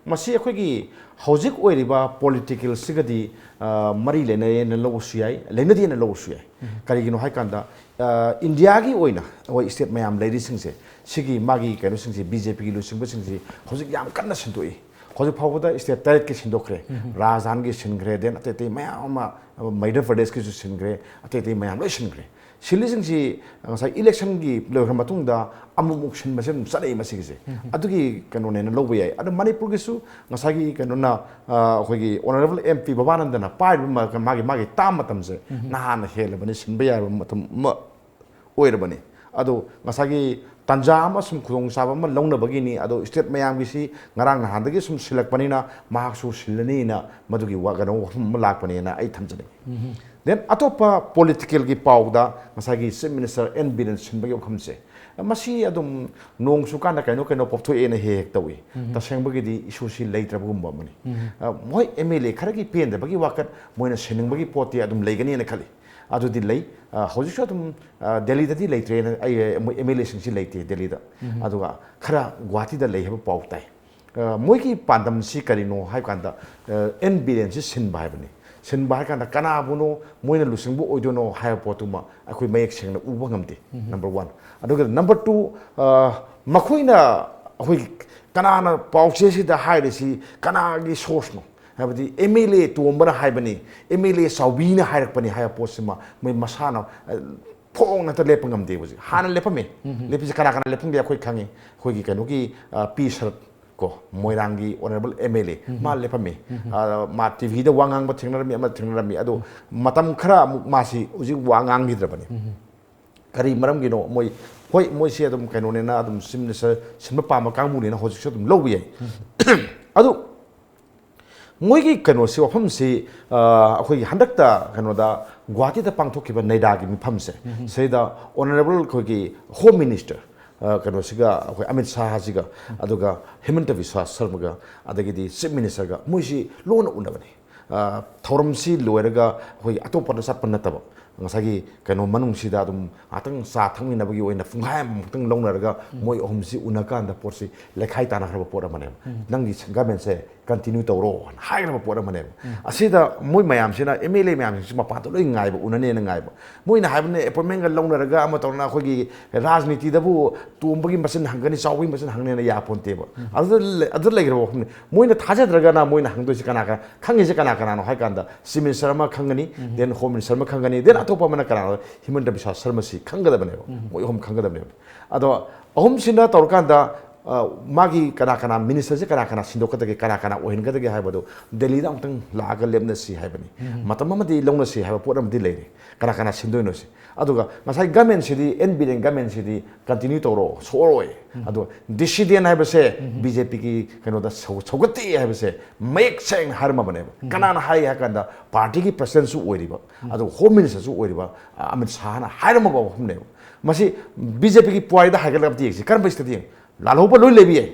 ꯃꯁꯤ ꯑꯩꯈꯣꯏꯒꯤ ꯍꯧꯖꯤꯛ ꯑꯣꯏꯔꯤꯕ politicalꯁꯤꯒꯗꯤ, ꯑ, ꯃꯔꯤ ꯂꯩꯅꯩꯅ ꯂꯧꯕꯁꯨ ꯌꯥꯏ, ꯂꯩꯅꯗꯦꯅ ꯂꯧꯕꯁꯨ ꯌꯥꯏ꯫ ꯀꯔꯤꯒꯤꯅꯣ ꯍꯥꯏꯀꯥꯟꯗ, ꯑ, ꯏꯟꯗꯤꯌꯥꯒꯤ ꯑꯣꯏꯅ ꯑꯩꯈꯣꯏ state ꯃꯌꯥꯝ ꯂꯩꯔꯤꯁꯤꯡꯁꯦ, ꯁꯤꯒꯤ ꯃꯥꯒꯤ ꯀꯩꯅꯣꯁꯤꯡꯁꯦ, ꯕꯤ ꯖꯦ ꯄꯤꯒꯤ ꯂꯨꯆꯤꯡꯕꯁꯤꯡꯁꯤ ꯍꯧꯖꯤꯛ ꯌꯥꯝ ꯀꯟꯅ ꯁꯤꯟꯗꯣꯛꯏ꯫ ꯍꯧꯖꯤꯛ ꯐꯥꯎꯕꯗ state ꯇꯔꯦꯠꯀꯤ ꯁꯤꯟꯗꯣꯛꯈ꯭ꯔꯦ꯫ ꯔꯥꯖꯁꯊꯥꯟꯒꯤ ꯁꯤꯟꯈ꯭ꯔꯦ, then ꯑꯇꯩ ꯑꯇꯩ ꯃꯌꯥꯝ ꯑꯃ, ꯃꯙ꯭ꯌ ꯄ꯭ꯔꯗꯦꯁꯀꯤꯁꯨ ꯁꯤꯟꯈ꯭ꯔꯦ, ꯑꯇꯩ ꯑꯇꯩ ꯃꯌꯥꯝ ꯂꯣꯏ ꯁꯤꯟꯈ꯭ꯔꯦ꯫ ꯁꯤꯜꯂꯤꯁꯤꯡꯁꯤ ꯉꯁꯥꯏ electionꯒꯤ ꯂꯣꯏꯈ꯭ꯔ ꯃꯇꯨꯡꯗ ꯑꯃꯨꯛꯃꯨꯛ ꯁꯤꯟꯕꯁꯦ ꯑꯗꯨꯝ ꯆꯠꯅꯩ ꯃꯁꯤꯒꯤꯁꯦ꯫ ꯑꯗꯨꯒꯤ ꯀꯩꯅꯣꯅꯦꯅ ꯂꯧꯕ ꯌꯥꯏ꯫ ꯑꯗꯣ ꯃꯅꯤꯄꯨꯔꯒꯤꯁꯨ ꯉꯁꯥꯏꯒꯤ ꯀꯩꯅꯣꯅ, ꯑ, ꯑꯩꯈꯣꯏꯒꯤ Honourable M P ꯕꯕꯥꯅꯟꯗꯅ ꯄꯥꯏꯔꯤꯕ ꯃ-, ꯃꯥꯒꯤ, ꯃꯥꯒꯤ term ꯃꯇꯝꯁꯦ ꯅꯍꯥꯟꯅ ꯍꯦꯜꯂꯕꯅꯤ, ꯁꯤꯟꯕ ꯌꯥꯔꯕ ꯃꯇꯝ ꯑꯃ ꯑꯣꯏꯔꯕꯅꯤ꯫ ꯑꯗꯣ ꯉꯁꯥꯏꯒꯤ ꯇꯥꯟꯖꯥ ꯑꯃꯁꯨꯡ ꯈꯨꯗꯣꯡꯆꯥꯕ ꯑꯃ ꯂꯧꯅꯕꯒꯤꯅꯤ꯫ ꯑꯗꯣ state ꯃꯌꯥꯝꯒꯤꯁꯤ ꯉꯔꯥꯡ ꯅꯍꯥꯟꯗꯒꯤ ꯁꯨꯝ ꯁꯤꯜꯂꯛꯄꯅꯤꯅ ꯃꯍꯥꯛꯁꯨ ꯁꯤꯜꯂꯅꯤꯅ ꯃꯗꯨꯒꯤ ꯋꯥ-, ꯀꯩꯅꯣ, ꯋꯥꯐꯝ ꯑꯃ ꯂꯥꯛꯄꯅꯦꯅ ꯑꯩ ꯊꯝꯖꯅꯤꯡꯉꯤ꯫ Then ꯑꯇꯣꯞꯄ politicalꯒꯤ ꯄꯥꯎꯗ ꯉꯁꯥꯏꯒꯤ Chief Minister ꯑꯦꯟ ꯕꯤꯔꯦꯟ ꯁꯤꯟꯕꯒꯤ ꯋꯥꯐꯝꯁꯦ, ꯃꯁꯤ ꯑꯗꯨꯝ ꯅꯣꯡ ꯆꯨꯀꯥꯟꯗ ꯀꯩꯅꯣ ꯀꯩꯅꯣ ꯄꯣꯞꯊꯣꯛꯑꯦꯅ ꯍꯦꯛ ꯍꯦꯛ ꯇꯧꯏ꯫ ꯇꯁꯦꯡꯕꯒꯤ ꯏꯁꯨꯁꯤ ꯂꯩꯇ꯭ꯔꯕꯒꯨꯝꯕ ꯑꯃꯅꯤ꯫ ꯑ, ꯍꯣꯏ, ꯑꯦꯝ ꯑꯦꯜ ꯑꯦ ꯈꯔꯒꯤ ꯄꯦꯟꯗꯕꯒꯤ ꯋꯥꯀꯠ, ꯃꯣꯏꯅ ꯁꯤꯟꯅꯤꯡꯕꯒꯤ ꯄꯣꯠꯇꯤ ꯑꯗꯨꯝ ꯂꯩꯒꯅꯤꯅ ꯈꯜꯂꯤ꯫ ꯑꯗꯨꯗꯤ ꯂꯩ꯫ ꯑ, ꯍꯧꯖꯤꯛꯁꯨ ꯑꯗꯨꯝ, ꯑ, ꯗꯦꯜꯂꯤꯗꯗꯤ ꯂꯩꯇ꯭ꯔꯦꯅ, ꯑꯩ, ꯃꯣꯏ ꯑꯦꯝ ꯑꯦꯜ ꯑꯦꯁꯤꯡꯁꯤ ꯂꯩꯇꯦ ꯗꯦꯜꯂꯤꯗ꯫ ꯑꯗꯨꯒ ꯈꯔ ꯒꯨꯋꯥꯍꯥꯇꯤꯗ ꯂꯩ ꯍꯥꯏꯕ ꯄꯥꯎ ꯇꯥꯏ꯫ ꯑ, ꯃꯣꯏꯒꯤ ꯄꯥꯟꯗꯝꯁꯤ ꯀꯔꯤꯅꯣ ꯍꯥꯏꯕ ꯀꯥꯟꯗ, ꯑ, ꯑꯦꯟ ꯕꯤꯔꯦꯟꯁꯤ ꯁꯤꯟꯕ ꯍꯥꯏꯕꯅꯤ꯫ ꯁꯤꯟꯕ ꯍꯥꯏ ꯀꯥꯟꯗ ꯀꯅꯥꯕꯨꯅꯣ ꯃꯣꯏꯅ ꯂꯨꯆꯤꯡꯕ ꯑꯣꯏꯗꯣꯏꯅꯣ ꯍꯥꯏꯕ ꯄꯣꯠꯇꯨꯃ ꯑꯩꯈꯣꯏ ꯃꯌꯦꯛ ꯁꯦꯡꯅ ꯎꯕ ꯉꯝꯗꯦ꯫ Number one꯫ ꯑꯗꯨꯒ number two, ꯑ, ꯃꯈꯣꯏꯅ ꯑꯩꯈꯣꯏꯒꯤ ꯀꯅꯥꯅ ꯄꯥꯎꯆꯦꯁꯤꯗ ꯍꯥꯏꯔꯤꯁꯤ ꯀꯅꯥꯒꯤ sourceꯅꯣ? ꯍꯥꯏꯕꯗꯤ ꯑꯦꯝ ꯑꯦꯜ ꯑꯦ ꯇꯣꯝꯕꯅ ꯍꯥꯏꯕꯅꯤ, ꯑꯦꯝ ꯑꯦꯜ ꯑꯦ ꯆꯥꯎꯕꯤꯅ ꯍꯥꯏꯔꯛꯄꯅꯤ ꯍꯥꯏꯕ ꯄꯣꯠꯁꯤꯃ ꯃꯣꯏ ꯃꯁꯥꯅ, ꯑ, ꯐꯣꯡꯅ ꯍꯦꯛꯇ ꯂꯦꯞꯄ ꯉꯝꯗꯦ ꯍꯧꯖꯤꯛ꯫ ꯍꯥꯟꯅ ꯂꯦꯞꯄꯝꯃꯤ꯫ ꯂꯦꯞꯄꯤꯁꯦ ꯀꯅꯥ ꯀꯅꯥ ꯂꯦꯞꯄꯝꯒꯦ ꯑꯩꯈꯣꯏ ꯈꯪꯉꯤ꯫ ꯑꯩꯈꯣꯏꯒꯤ ꯀꯩꯅꯣꯒꯤ, ꯑ, ꯄꯤ ꯁꯔꯠ ꯀꯣ, ꯃꯣꯏꯔꯥꯡꯒꯤ honourable M L A, ꯃꯥ ꯂꯦꯞꯄꯝꯃꯤ꯫ ꯑ, ꯃꯥ T V ꯗ ꯋꯥ ꯉꯥꯡꯕ ꯊꯦꯡꯅꯔꯝꯃꯤ, ꯑꯃ ꯊꯦꯡꯅꯔꯝꯃꯤ꯫ ꯑꯗꯣ ꯃꯇꯝ ꯈꯔ ꯑꯃꯨꯛ ꯃꯥꯁꯤ ꯍꯧꯖꯤꯛ ꯋꯥ ꯉꯥꯡꯈꯤꯗ꯭ꯔꯕꯅꯤ꯫ ꯀꯔꯤ ꯃꯔꯝꯒꯤꯅꯣ? ꯃꯣꯏ, ꯍꯣꯏ, ꯃꯣꯏꯁꯦ ꯑꯗꯨꯝ ꯀꯩꯅꯣꯅꯦꯅ, ꯑꯗꯨꯝ Chief Minister ꯁꯤꯟꯕ ꯄꯥꯝꯕ ꯀꯥꯡꯕꯨꯅꯦꯅ ꯍꯧꯖꯤꯛꯁꯨ ꯑꯗꯨꯝ ꯂꯧꯕ ꯌꯥꯏ꯫ ꯑꯗꯨ ꯃꯣꯏꯒꯤ ꯀꯩꯅꯣꯁꯤ, ꯋꯥꯐꯝꯁꯤ, ꯑ, ꯑꯩꯈꯣꯏꯒꯤ ꯍꯟꯗꯛꯇ ꯀꯩꯅꯣꯗ ꯒꯨꯋꯥꯍꯥꯇꯤꯗ ꯄꯥꯡꯊꯣꯛꯈꯤꯕ ꯅꯦꯗꯥꯒꯤ ꯃꯤꯐꯝꯁꯦ, ꯁꯤꯗ honourable ꯑꯩꯈꯣꯏꯒꯤ Home Minister, ꯑ, ꯀꯩꯅꯣꯁꯤꯒ, ꯑꯩꯈꯣꯏ ꯑꯃꯤꯠ ꯁꯥꯍꯁꯤꯒ, ꯑꯗꯨꯒ ꯍꯤꯃꯟꯇ ꯕꯤꯁ꯭ꯋꯥ ꯁꯔꯃꯒ, ꯑꯗꯒꯤꯗꯤ Chief Minister ꯒ, ꯃꯣꯏꯁꯤ ꯂꯣꯟꯅ ꯎꯅꯕꯅꯤ꯫ ꯑ, ꯊꯧꯔꯝꯁꯤ ꯂꯣꯏꯔꯒ ꯑꯩꯈꯣꯏꯒꯤ ꯑꯇꯣꯞꯄꯗ ꯆꯠꯄ ꯅꯠꯇꯕ, ꯉꯁꯥꯏꯒꯤ ꯀꯩꯅꯣ ꯃꯅꯨꯡꯁꯤꯗ ꯑꯗꯨꯝ ꯉꯥꯛꯇꯪ ꯆꯥ ꯊꯛꯃꯤꯟꯅꯕꯒꯤ ꯑꯣꯏꯅ ꯄꯨꯡꯈꯥꯏ ꯑꯃꯃꯨꯛꯇꯪ ꯂꯧꯅꯔꯒ ꯃꯣꯏ ꯑꯍꯨꯝꯁꯤ ꯎꯅꯀꯥꯟꯗ ꯄꯣꯠꯁꯤ ꯂꯩꯈꯥꯏ ꯇꯥꯅꯈ꯭ꯔꯕ ꯄꯣꯠ ꯑꯃꯅꯦꯕ꯫ ꯅꯪꯒꯤ ꯒꯃꯦꯟꯁꯦ continue ꯇꯧꯔꯣ ꯍꯥꯏꯅ ꯍꯥꯏꯈ꯭ꯔꯕ ꯄꯣꯠ ꯑꯃꯅꯦꯕ꯫ ꯑꯁꯤꯗ ꯃꯣꯏ ꯃꯌꯥꯝꯁꯤꯅ, M L A ꯃꯌꯥꯝꯁꯤꯡꯁꯤ ꯃꯄꯥꯟꯗ ꯂꯣꯏ ꯉꯥꯏꯕ, ꯎꯅꯅꯦꯅ ꯉꯥꯏꯕ꯫ ꯃꯣꯏꯅ ꯍꯥꯏꯕꯅꯦ, appointment ꯒ ꯂꯧꯅꯔꯒ ꯑꯃ ꯇꯧꯔꯅ ꯑꯩꯈꯣꯏꯒꯤ ꯔꯥꯖꯅꯤꯇꯤꯗꯕꯨ ꯇꯣꯝꯕꯒꯤ ꯃꯆꯤꯟ ꯍꯪꯒꯅꯤ, ꯆꯥꯎꯕꯒꯤ ꯃꯆꯤꯟ ꯍꯪꯅꯤꯅ ꯌꯥꯄꯣꯟꯇꯦꯕ꯫ ꯑꯗꯨꯗ ꯂꯩ-, ꯑꯗꯨꯗ ꯂꯩꯈ꯭ꯔꯕ ꯋꯥꯐꯝꯅꯤ꯫ ꯃꯣꯏꯅ ꯊꯥꯖꯗ꯭ꯔꯒꯅ ꯃꯣꯏꯅ ꯍꯪꯗꯣꯏꯁꯤ ꯀꯅꯥ ꯀꯅꯥ? ꯈꯪꯉꯤꯁꯦ ꯀꯅꯥ ꯀꯅꯥꯅꯣ ꯍꯥꯏ ꯀꯥꯟꯗ, Chief Minister ꯑꯃ ꯈꯪꯒꯅꯤ, then Home Minister ꯑꯃ ꯈꯪꯒꯅꯤ, then ꯑꯇꯣꯞꯄ ꯑꯃꯅ ꯀꯅꯥꯅꯣ? ꯍꯤꯃꯟꯇ ꯕꯤꯁ꯭ꯋꯥ ꯁꯔꯃꯁꯤ ꯈꯪꯒꯗꯕꯅꯦꯕ꯫ ꯃꯣꯏ ꯑꯍꯨꯝ ꯈꯪꯒꯗꯕꯅꯦꯕ꯫ ꯑꯗꯣ ꯑꯍꯨꯝꯁꯤꯅ ꯇꯧꯔꯀꯥꯟꯗ, ꯑ, ꯃꯥꯒꯤ ꯀꯅꯥ ꯀꯅꯥ minister ꯁꯦ ꯀꯅꯥ ꯀꯅꯥ ꯁꯤꯟꯗꯣꯛꯀꯗꯒꯦ, ꯀꯅꯥ ꯀꯅꯥ ꯑꯣꯏꯍꯟꯒꯗꯒꯦ ꯍꯥꯏꯕꯗꯨ ꯗꯦꯜꯂꯤꯗ ꯑꯃꯨꯛꯇꯪ ꯂꯥꯛꯑꯒ ꯂꯦꯞꯅꯁꯤ ꯍꯥꯏꯕꯅꯤ꯫ ꯃꯇꯝ ꯑꯃꯗꯤ ꯂꯧꯅꯁꯤ ꯍꯥꯏꯕ ꯄꯣꯠ ꯑꯃꯗꯤ ꯂꯩꯔꯦ꯫ ꯀꯅꯥ ꯀꯅꯥ ꯁꯤꯟꯗꯣꯏꯅꯣ ꯁꯤ꯫ ꯑꯗꯨꯒ ꯉꯁꯥꯏ ꯒꯃꯦꯟꯁꯤꯗꯤ, ꯑꯦꯟ ꯕꯤꯔꯦꯟ ꯒꯃꯦꯟꯁꯤꯗꯤ continue ꯇꯧꯔꯣ, ꯁꯣꯛꯑꯔꯣꯏ꯫ ꯑꯗꯣ dissident ꯍꯥꯏꯕꯁꯦ B J P ꯒꯤ ꯀꯩꯅꯣꯗ ꯁꯧ-, ꯁꯧꯒꯠꯇꯦ ꯍꯥꯏꯕꯁꯦ ꯃꯌꯦꯛ ꯁꯦꯡꯅ ꯍꯥꯏꯔꯝꯃꯕꯅꯦꯕ꯫ ꯀꯅꯥꯅ ꯍꯥꯏ ꯍꯥꯏ ꯀꯥꯟꯗ, party ꯒꯤ president ꯁꯨ ꯑꯣꯏꯔꯤꯕ, ꯑꯗꯨꯒ Home Minister ꯁꯨ ꯑꯣꯏꯔꯤꯕ, ꯑ, ꯑꯃꯤꯠ ꯁꯥꯍꯅ ꯍꯥꯏꯔꯝꯃꯕ ꯋꯥꯐꯝꯅꯦꯕ꯫ ꯃꯁꯤ ꯕꯤ ꯖꯦ ꯄꯤꯒꯤ ꯄꯨꯋꯥꯔꯤꯗ ꯍꯥꯏꯒꯠꯂꯒ ꯑꯝꯇ ꯌꯦꯡꯁꯤ꯫ ꯀꯔꯝꯕ ꯁ꯭ꯇꯦꯠꯇ ꯌꯦꯡꯉꯤ? ꯂꯥꯜꯍꯧꯕ ꯂꯣꯏ ꯂꯩꯕ ꯌꯥꯏ꯫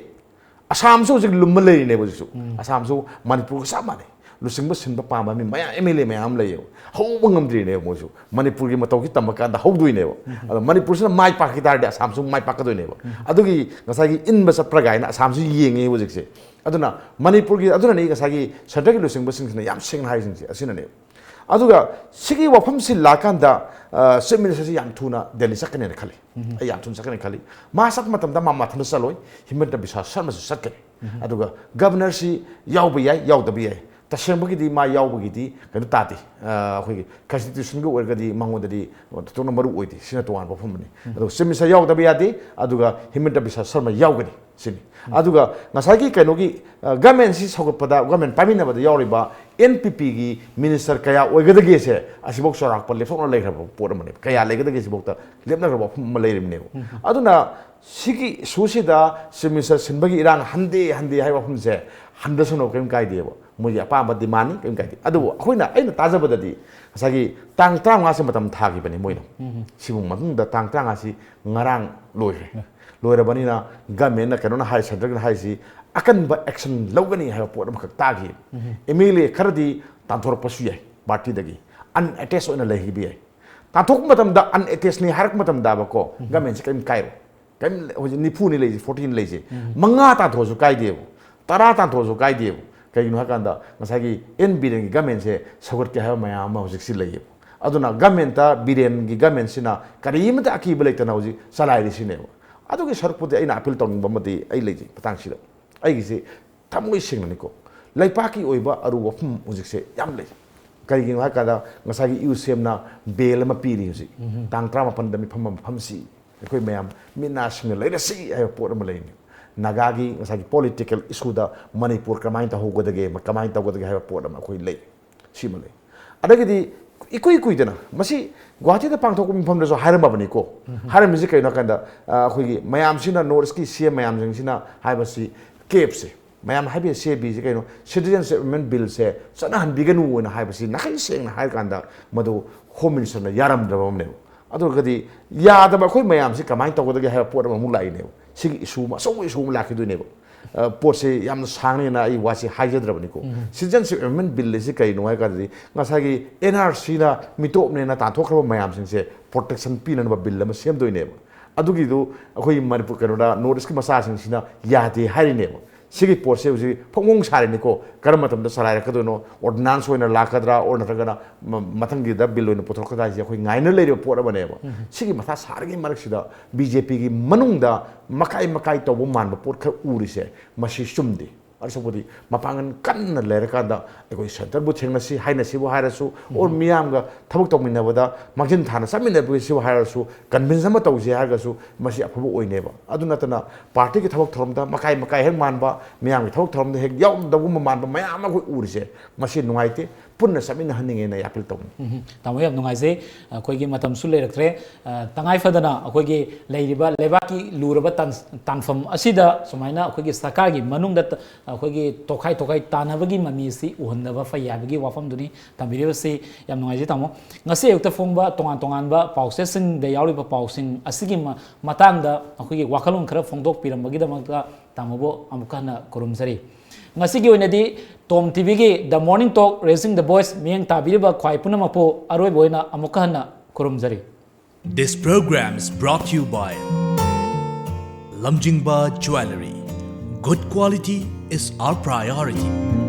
ꯑꯁꯥꯝꯁꯨ ꯍꯧꯖꯤꯛ ꯂꯨꯝꯃ ꯂꯩꯔꯤꯅꯦꯕ ꯍꯧꯖꯤꯛꯁꯨ꯫ ꯑꯁꯥꯝꯁꯨ ꯃꯅꯤꯄꯨꯔꯒ ꯆꯞ ꯃꯥꯟꯅꯩ꯫ ꯂꯨꯆꯤꯡꯕ ꯁꯤꯟꯕ ꯄꯥꯝꯕ ꯃꯤ ꯃꯌꯥꯝ, ꯑꯦꯝ ꯑꯦꯜ ꯑꯦ ꯃꯌꯥꯝ ꯑꯃ ꯂꯩꯌꯦꯕ꯫ ꯍꯧꯕ ꯉꯝꯗ꯭ꯔꯤꯅꯦꯕ ꯃꯣꯏꯁꯨ꯫ ꯃꯅꯤꯄꯨꯔꯒꯤ ꯃꯇꯧꯁꯤ ꯇꯝꯕ ꯀꯥꯟꯗ ꯍꯧꯗꯣꯏꯅꯦꯕ꯫ ꯑꯗꯣ ꯃꯅꯤꯄꯨꯔꯁꯤꯅ ꯃꯥꯏ ꯄꯥꯛꯈꯤ ꯇꯥꯔꯗꯤ ꯑꯁꯥꯝꯁꯨ ꯃꯥꯏ ꯄꯥꯛꯀꯗꯣꯏꯅꯦꯕ꯫ ꯑꯗꯨꯒꯤ ꯉꯁꯥꯏꯒꯤ ꯏꯟꯕ ꯆꯠꯄ꯭ꯔꯥ ꯀꯥꯏꯅ ꯑꯁꯥꯝꯁꯨ ꯌꯦꯡꯉꯦ ꯍꯧꯖꯤꯛꯁꯦ꯫ ꯑꯗꯨꯅ ꯃꯅꯤꯄꯨꯔꯒꯤ, ꯑꯗꯨꯅꯅꯤ ꯉꯁꯥꯏꯒꯤ ꯁꯦꯟꯇꯔꯒꯤ ꯂꯨꯆꯤꯡꯕꯁꯤꯡꯁꯤꯅ ꯌꯥꯝ ꯁꯦꯡꯅ ꯍꯥꯏꯔꯤꯁꯤꯡꯁꯦ ꯑꯁꯤꯅꯅꯦꯕ꯫ ꯑꯗꯨꯒ ꯁꯤꯒꯤ ꯋꯥꯐꯝꯁꯤ ꯂꯥꯛꯀꯥꯟꯗ, ꯑ, ꯆꯤꯐ ꯃꯤꯅꯤꯁꯇꯔꯁꯤ ꯌꯥꯝ ꯊꯨꯅ ꯗꯦꯜꯂꯤ ꯆꯠꯀꯅꯦꯅ ꯈꯜꯂꯤ꯫ ꯑꯩ ꯌꯥꯝ ꯊꯨꯅ ꯆꯠꯀꯅꯤ ꯈꯜꯂꯤ꯫ ꯃꯥ ꯆꯠꯄ ꯃꯇꯝꯗ ꯃꯥ ꯃꯊꯟꯇ ꯆꯠꯂꯣꯏ, ꯍꯤꯃꯟꯇ ꯕꯤꯁ꯭ꯋꯥ ꯁꯔꯃꯁꯨ ꯆꯠꯀꯅꯤ꯫ ꯑꯗꯨꯒ ꯒꯕꯅꯔꯁꯤ ꯌꯥꯎꯕ ꯌꯥꯏ, ꯌꯥꯎꯗꯕ ꯌꯥꯏ꯫ ꯇꯁꯦꯡꯕꯒꯤꯗꯤ ꯃꯥ ꯌꯥꯎꯕꯒꯤꯗꯤ ꯀꯩꯅꯣ ꯇꯥꯗꯦ꯫ ꯑ, ꯑꯩꯈꯣꯏꯒꯤ ꯀꯟꯁꯇꯤꯇ꯭ꯌꯨꯁꯟꯒꯤ ꯑꯣꯏꯔꯒꯗꯤ ꯃꯉꯣꯟꯗꯗꯤ ꯊꯣꯏꯗꯣꯛꯅ ꯃꯔꯨ ꯑꯣꯏꯗꯦ꯫ ꯁꯤꯅ ꯇꯣꯉꯥꯟꯕ ꯋꯥꯐꯝ ꯑꯃꯅꯤ꯫ ꯑꯗꯨꯒ ꯆꯤꯐ ꯃꯤꯅꯤꯁꯇꯔ ꯌꯥꯎꯗꯕ ꯌꯥꯗꯦ, ꯑꯗꯨꯒ ꯍꯤꯃꯟꯇ ꯕꯤꯁ꯭ꯋꯥ ꯁꯔꯃ ꯌꯥꯎꯒꯅꯤ꯫ ꯁꯤꯅꯤ꯫ ꯑꯗꯨꯒ ꯉꯁꯥꯏꯒꯤ ꯀꯩꯅꯣꯒꯤ, ꯑ, ꯒꯃꯦꯟꯁꯤ ꯁꯧꯒꯠꯄꯗ, ꯒꯃꯦꯟ ꯄꯥꯏꯃꯤꯟꯅꯕꯗ ꯌꯥꯎꯔꯤꯕ ꯑꯦꯟ ꯄꯤ ꯄꯤꯒꯤ ꯃꯤꯅꯤꯁꯇꯔ ꯀꯌꯥ ꯑꯣꯏꯒꯗꯒꯦꯁꯦ ꯑꯁꯤꯐꯥꯎ ꯆꯥꯎꯔꯥꯛꯄ ꯂꯦꯞꯊꯣꯛꯅ ꯂꯩꯈ꯭ꯔꯕ ꯄꯣꯠ ꯑꯃꯅꯦꯕ꯫ ꯀꯌꯥ ꯂꯩꯒꯗꯒꯦ ꯁꯤꯐꯥꯎꯗ ꯂꯦꯞꯅꯈ꯭ꯔꯕ ꯋꯥꯐꯝ ꯑꯃ ꯂꯩꯔꯤꯕꯅꯦꯕ꯫ ꯑꯗꯨꯅ ꯁꯤꯒꯤ ꯏꯁꯨꯁꯤꯗ ꯆꯤꯐ ꯃꯤꯅꯤꯁꯇꯔ ꯁꯤꯟꯕꯒꯤ ꯏꯔꯥꯡ ꯍꯟꯗꯦ, ꯍꯟꯗꯦ ꯍꯥꯏꯕ ꯋꯥꯐꯝꯁꯦ ꯍꯟꯗꯁꯅꯨ, ꯀꯔꯤꯝ ꯀꯥꯏꯗꯦꯕ꯫ ꯃꯣꯏꯒꯤ ꯑꯄꯥꯝꯕ ꯗꯤꯃꯥꯟꯅꯤ, ꯀꯔꯤꯝ ꯀꯥꯏꯗꯦ꯫ ꯑꯗꯨꯕꯨ ꯑꯩꯈꯣꯏꯅ, ꯑꯩꯅ ꯇꯥꯖꯕꯗꯗꯤ ꯉꯁꯥꯏꯒꯤ ꯇꯥꯡ ꯇꯔꯥꯃꯉꯥꯁꯦ ꯃꯇꯝ ꯊꯥꯈꯤꯕꯅꯤ ꯃꯣꯏꯅ꯫ ꯁꯤꯕꯨ ꯃꯇꯨꯡꯗ ꯇꯥꯡ ꯇꯔꯥꯃꯉꯥꯁꯤ ꯉꯔꯥꯡ ꯂꯣꯏꯈ꯭ꯔꯦ꯫ ꯂꯣꯏꯔꯕꯅꯤꯅ ꯒꯃꯦꯟꯅ ꯀꯩꯅꯣꯅ ꯍꯥꯏ, ꯁꯦꯟꯇ꯭ꯔꯦꯜꯅ ꯍꯥꯏꯔꯤꯁꯤ ꯑꯀꯟꯕ ꯑꯦꯛꯁꯟ ꯂꯧꯒꯅꯤ ꯍꯥꯏꯕ ꯄꯣꯠ ꯑꯃꯈꯛ ꯇꯥꯈꯤ꯫ ꯑꯦꯝ ꯑꯦꯜ ꯑꯦ ꯈꯔꯗꯤ ꯇꯥꯟꯊꯣꯔꯛꯄꯁꯨ ꯌꯥꯏ ꯄꯥꯔꯇꯤꯗꯒꯤ, ꯑꯟꯑꯦꯇꯦꯆ ꯑꯣꯏꯅ ꯂꯩꯈꯤꯕ ꯌꯥꯏ꯫ ꯇꯥꯟꯊꯣꯛꯄ ꯃꯇꯝꯗ, ꯑꯟꯑꯦꯇꯦꯆꯅꯤ ꯍꯥꯏꯔꯛꯄ ꯃꯇꯝꯗꯕꯀꯣ, ꯒꯃꯦꯟꯁꯦ ꯀꯔꯤꯝ ꯀꯥꯏꯔꯣꯏ꯫ ꯀꯔꯤꯝ, ꯍꯧꯖꯤꯛ ꯅꯤꯐꯨꯅꯤ ꯂꯩꯔꯤꯁꯦ, ꯐꯣꯔꯇꯤꯟ ꯂꯩꯔꯤꯁꯦ꯫ ꯃꯉꯥ ꯇꯥꯟꯊꯣꯛꯑꯁꯨ ꯀꯥꯏꯗꯦꯕ, ꯇꯔꯥ ꯇꯥꯟꯊꯣꯛꯑꯁꯨ ꯀꯥꯏꯗꯦꯕ꯫ ꯀꯩꯒꯤꯅꯣ ꯍꯥꯏꯀꯥꯟꯗ ꯉꯁꯥꯏꯒꯤ ꯑꯦꯟ ꯕꯤꯔꯦꯟꯒꯤ ꯒꯃꯦꯟꯁꯦ ꯁꯧꯒꯠꯀꯦ ꯍꯥꯏꯕ ꯃꯌꯥꯝ ꯑꯃ ꯍꯧꯖꯤꯛꯁꯤ ꯂꯩꯌꯦꯕ꯫ ꯑꯗꯨꯅ ꯒꯃꯦꯟꯇ, ꯕꯤꯔꯦꯟꯒꯤ ꯒꯃꯦꯟꯁꯤꯅ ꯀꯔꯤꯃꯇ ꯑꯀꯤꯕ ꯂꯩꯇꯅ ꯍꯧꯖꯤꯛ ꯆꯂꯥꯏꯔꯤꯁꯤꯅꯦꯕ꯫ ꯑꯗꯨꯒꯤ ꯁꯔꯨꯛꯄꯨꯗꯤ ꯑꯩꯅ ꯑꯄꯤꯜ ꯇꯧꯅꯤꯡꯕ ꯑꯃꯗꯤ ꯑꯩ ꯂꯩꯖꯩ ꯃꯇꯥꯡꯁꯤꯗ꯫ ꯑꯩꯒꯤꯁꯤ ꯊꯃꯣꯏ ꯁꯦꯡꯅꯅꯤꯀꯣ, ꯂꯩꯄꯥꯛꯀꯤ ꯑꯣꯏꯕ ꯑꯔꯨꯕ ꯋꯥꯐꯝ ꯍꯧꯖꯤꯛꯁꯦ ꯌꯥꯝ ꯂꯩ꯫ ꯀꯔꯤꯒꯤꯅꯣ ꯍꯥꯏꯀꯥꯟꯗ ꯉꯁꯥꯏꯒꯤ ꯌꯨ ꯁꯤ ꯑꯦꯝꯅ ꯕꯦꯜ ꯑꯃ ꯄꯤꯔꯤ ꯍꯧꯖꯤꯛ꯫ ꯇꯥꯡ ꯇꯔꯥꯃꯥꯄꯟꯗ ꯃꯤꯐꯝ ꯑꯃ ꯐꯝꯁꯤ, ꯑꯩꯈꯣꯏ ꯃꯌꯥꯝ ꯃꯤꯠ ꯅꯥ ꯁꯤꯡꯅ ꯂꯩꯔꯁꯤ ꯍꯥꯏꯕ ꯄꯣꯠ ꯑꯃ ꯂꯩꯅꯤ꯫ ꯅꯥꯒꯥꯒꯤ ꯉꯁꯥꯏꯒꯤ ꯄꯣꯂꯤꯇꯤꯀꯦꯜ ꯏꯁꯨꯗ ꯃꯅꯤꯄꯨꯔ ꯀꯃꯥꯏꯅ ꯇꯧꯍꯧꯒꯗꯒꯦ, ꯀꯃꯥꯏꯅ ꯇꯧꯒꯗꯒꯦ ꯍꯥꯏꯕ ꯄꯣꯠ ꯑꯃ ꯑꯩꯈꯣꯏ ꯂꯩ꯫ ꯁꯤꯃ ꯂꯩ꯫ ꯑꯗꯒꯤꯗꯤ ꯏꯀꯨꯏ ꯀꯨꯏꯗꯅ ꯃꯁꯤ ꯒꯨꯋꯥꯍꯥꯇꯤꯗ ꯄꯥꯡꯊꯣꯛꯄ ꯃꯐꯝꯗꯁꯨ ꯍꯥꯏꯔꯝꯃꯕꯅꯤꯀꯣ꯫ ꯍꯥꯏꯔꯝꯃꯤꯁꯤ ꯀꯩꯅꯣ ꯍꯥꯏ ꯀꯥꯟꯗ, ꯑ, ꯑꯩꯈꯣꯏꯒꯤ ꯃꯌꯥꯝꯁꯤꯅ, ꯅꯣꯔꯠ ꯏꯁꯀꯤ ꯁꯤ ꯑꯦꯝ ꯃꯌꯥꯝꯁꯤꯡꯁꯤꯅ ꯍꯥꯏꯕꯁꯤ ꯀꯦꯞꯁꯦ, ꯃꯌꯥꯝ ꯍꯥꯏꯕꯤꯌꯨ, ꯁꯤ ꯑꯦ ꯕꯤꯁꯦ ꯀꯩꯅꯣ, ꯁꯤꯇꯤꯖꯟꯁꯤꯞ ꯑꯦꯃꯦꯟꯃꯦꯟ ꯕꯤꯜꯁꯦ ꯆꯠꯅꯍꯟꯕꯤꯒꯅꯨꯅ ꯍꯥꯏꯕꯁꯤ ꯅꯥꯈꯩ ꯁꯦꯡꯅ ꯍꯥꯏꯔꯀꯥꯟꯗ ꯃꯗꯨ ꯍꯣꯝ ꯃꯤꯅꯤꯁꯇꯔꯅ ꯌꯥꯔꯝꯗ꯭ꯔꯕ ꯑꯃꯅꯦꯕ꯫ ꯑꯗꯨ ꯑꯣꯏꯔꯒꯗꯤ ꯌꯥꯗꯕ ꯑꯩꯈꯣꯏ ꯃꯌꯥꯝꯁꯤ ꯀꯃꯥꯏꯅ ꯇꯧꯒꯗꯒꯦ ꯍꯥꯏꯕ ꯄꯣꯠ ꯑꯃ ꯑꯃꯨꯛ ꯂꯥꯛꯏꯅꯦꯕ꯫ ꯁꯤꯒꯤ ꯏꯁꯨ ꯑꯃ, ꯑꯆꯧꯕ ꯏꯁꯨ ꯑꯃ ꯂꯥꯛꯈꯤꯗꯣꯏꯅꯦꯕ꯫ ꯑ, ꯄꯣꯠꯁꯦ ꯌꯥꯝꯅ ꯁꯥꯡꯅꯦꯅ ꯑꯩ ꯋꯥꯁꯤ ꯍꯥꯏꯖꯗ꯭ꯔꯕꯅꯤꯀꯣ꯫ Citizenship Amendment Bill ꯑꯁꯤ ꯀꯩꯅꯣ ꯍꯥꯏ ꯀꯥꯟꯗꯗꯤ, ꯉꯁꯥꯏꯒꯤ N R C ꯅ ꯃꯤꯇꯣꯞꯅꯦꯅ ꯇꯥꯟꯊꯣꯛꯈ꯭ꯔꯕ ꯃꯌꯥꯝꯁꯤꯡꯁꯦ protection ꯄꯤꯅꯅꯕ bill ꯑꯃ ꯁꯦꯝꯗꯣꯏꯅꯦꯕ꯫ ꯑꯗꯨꯒꯤꯗꯨ ꯑꯩꯈꯣꯏ ꯃꯅꯤꯄꯨꯔ, ꯀꯩꯅꯣꯗ, North East ꯀꯤ ꯃꯆꯥꯁꯤꯡꯁꯤꯅ ꯌꯥꯗꯦ ꯍꯥꯏꯔꯤꯅꯦꯕ꯫ ꯁꯤꯒꯤ ꯄꯣꯠꯁꯦ ꯍꯧꯖꯤꯛ ꯐꯣꯡꯐꯣꯡ ꯁꯥꯔꯤꯅꯤꯀꯣ꯫ ꯀꯔꯝꯕ ꯃꯇꯝꯗ ꯆꯂꯥꯏꯔꯛꯀꯗꯣꯏꯅꯣ, ordinance ꯑꯣꯏꯅ ꯂꯥꯛꯀꯗ꯭ꯔꯥ, or ꯅꯠꯇ꯭ꯔꯒꯅ ꯃ-, ꯃꯊꯪꯒꯤꯗ bill ꯑꯣꯏꯅ ꯄꯨꯊꯣꯔꯛꯀꯗ꯭ꯔꯥ ꯍꯥꯏꯁꯦ ꯑꯩꯈꯣꯏ ꯉꯥꯏꯅ ꯂꯩꯔꯤꯕ ꯄꯣꯠ ꯑꯃꯅꯦꯕ꯫ ꯁꯤꯒꯤ ꯃꯊꯥ ꯁꯥꯔꯤꯉꯩ ꯃꯔꯛꯁꯤꯗ B J P ꯒꯤ ꯃꯅꯨꯡꯗ ꯃꯀꯥꯏ ꯃꯀꯥꯏ ꯇꯧꯕ ꯃꯥꯟꯕ ꯄꯣꯠ ꯈꯔ ꯎꯔꯤꯁꯦ, ꯃꯁꯤ ꯆꯨꯝꯗꯦ꯫ ꯑꯁꯨꯛꯄꯨꯗꯤ ꯃꯄꯥꯡꯒꯜ ꯀꯟꯅ ꯂꯩꯔꯀꯥꯟꯗ ꯑꯩꯈꯣꯏ centre ꯕꯨ ꯊꯦꯡꯅꯁꯤ, ꯍꯥꯏꯅꯁꯤꯕꯨ ꯍꯥꯏꯔꯁꯨ, or ꯃꯤꯌꯥꯝꯒ ꯊꯕꯛ ꯇꯧꯃꯤꯟꯅꯕꯗ ꯃꯥꯡꯖꯤꯟ ꯊꯥꯅ ꯆꯠꯃꯤꯟꯅꯕꯁꯤꯕꯨ ꯍꯥꯏꯔꯁꯨ, convince ꯑꯃ ꯇꯧꯁꯤ ꯍꯥꯏꯔꯒꯁꯨ, ꯃꯁꯤ ꯑꯐꯕ ꯑꯣꯏꯅꯦꯕ꯫ ꯑꯗꯨ ꯅꯠꯇꯅ party ꯒꯤ ꯊꯕꯛ ꯊꯧꯔꯝꯗ ꯃꯀꯥꯏ ꯃꯀꯥꯏ ꯍꯦꯛ ꯃꯥꯟꯕ, ꯃꯤꯌꯥꯝꯒꯤ ꯊꯕꯛ ꯊꯧꯔꯝꯗ ꯍꯦꯛ ꯌꯥꯎꯗꯕꯒꯨꯝꯕ ꯃꯥꯟꯕ ꯃꯌꯥꯝ ꯑꯃ ꯑꯩꯈꯣꯏ ꯎꯔꯤꯁꯦ, ꯃꯁꯤ ꯅꯨꯡꯉꯥꯏꯇꯦ꯫ ꯄꯨꯟꯅ ꯆꯠꯃꯤꯟꯅꯍꯟꯅꯤꯡꯉꯦꯅ ꯑꯩ appeal ꯇꯧꯅꯤ꯫ ꯎꯝ, ꯇꯥꯃꯣ, ꯌꯥꯝ ꯅꯨꯡꯉꯥꯏꯖꯩ꯫ ꯑꯩꯈꯣꯏꯒꯤ ꯃꯇꯝꯁꯨ ꯂꯩꯔꯛꯇ꯭ꯔꯦ꯫ ꯑ, ꯇꯉꯥꯏ ꯐꯗꯅ ꯑꯩꯈꯣꯏꯒꯤ ꯂꯩꯔꯤꯕ ꯂꯩꯕꯥꯛꯀꯤ ꯂꯨꯔꯕ ꯇꯥꯟ-, ꯇꯥꯟꯐꯝ ꯑꯁꯤꯗ ꯁꯨꯃꯥꯏꯅ ꯑꯩꯈꯣꯏꯒꯤ ꯁꯔꯀꯥꯔꯒꯤ ꯃꯅꯨꯡꯗ ꯇ-, ꯑꯩꯈꯣꯏꯒꯤ ꯇꯣꯈꯥꯏ ꯇꯣꯈꯥꯏ ꯇꯥꯟꯅꯕꯒꯤ ꯃꯃꯤ ꯑꯁꯤ ꯎꯍꯟꯗꯕ ꯐꯩ ꯍꯥꯏꯕꯒꯤ ꯋꯥꯐꯝꯗꯨꯅꯤ ꯊꯝꯕꯤꯔꯤꯕꯁꯤ꯫ ꯌꯥꯝ ꯅꯨꯡꯉꯥꯏꯖꯩ, ꯇꯥꯃꯣ꯫ ꯉꯁꯤ ꯑꯌꯨꯛꯇ ꯐꯣꯡꯕ ꯇꯣꯉꯥꯟ ꯇꯣꯉꯥꯟꯕ ꯄꯥꯎꯆꯦꯁꯤꯡꯗ ꯌꯥꯎꯔꯤꯕ ꯄꯥꯎꯁꯤꯡ ꯑꯁꯤꯒꯤ ꯃ-, ꯃꯇꯥꯡꯗ ꯑꯩꯈꯣꯏꯒꯤ ꯋꯥꯈꯜꯂꯣꯟ ꯈꯔ ꯐꯣꯡꯗꯣꯛꯄꯤꯔꯝꯕꯒꯤꯗꯃꯛꯇ ꯇꯥꯃꯣꯕꯨ ꯑꯃꯨꯛꯀ ꯍꯟꯅ ꯈꯨꯔꯨꯝꯖꯔꯤ꯫ ꯉꯁꯤꯒꯤ ꯑꯣꯏꯅꯗꯤ Tom T V ꯒꯤ The Morning Talk, Raising the Voice ꯃꯤꯠꯌꯦꯡ ꯇꯥꯕꯤꯔꯤꯕ ꯈ꯭ꯋꯥꯏ ꯄꯨꯝꯅꯃꯛꯄꯨ ꯑꯔꯣꯏꯕ ꯑꯣꯏꯅ ꯑꯃꯨꯛꯀ ꯍꯟꯅ ꯈꯨꯔꯨꯝꯖꯔꯤ꯫ This program is brought to you by Lamjingba Jewellery. Good quality is our priority.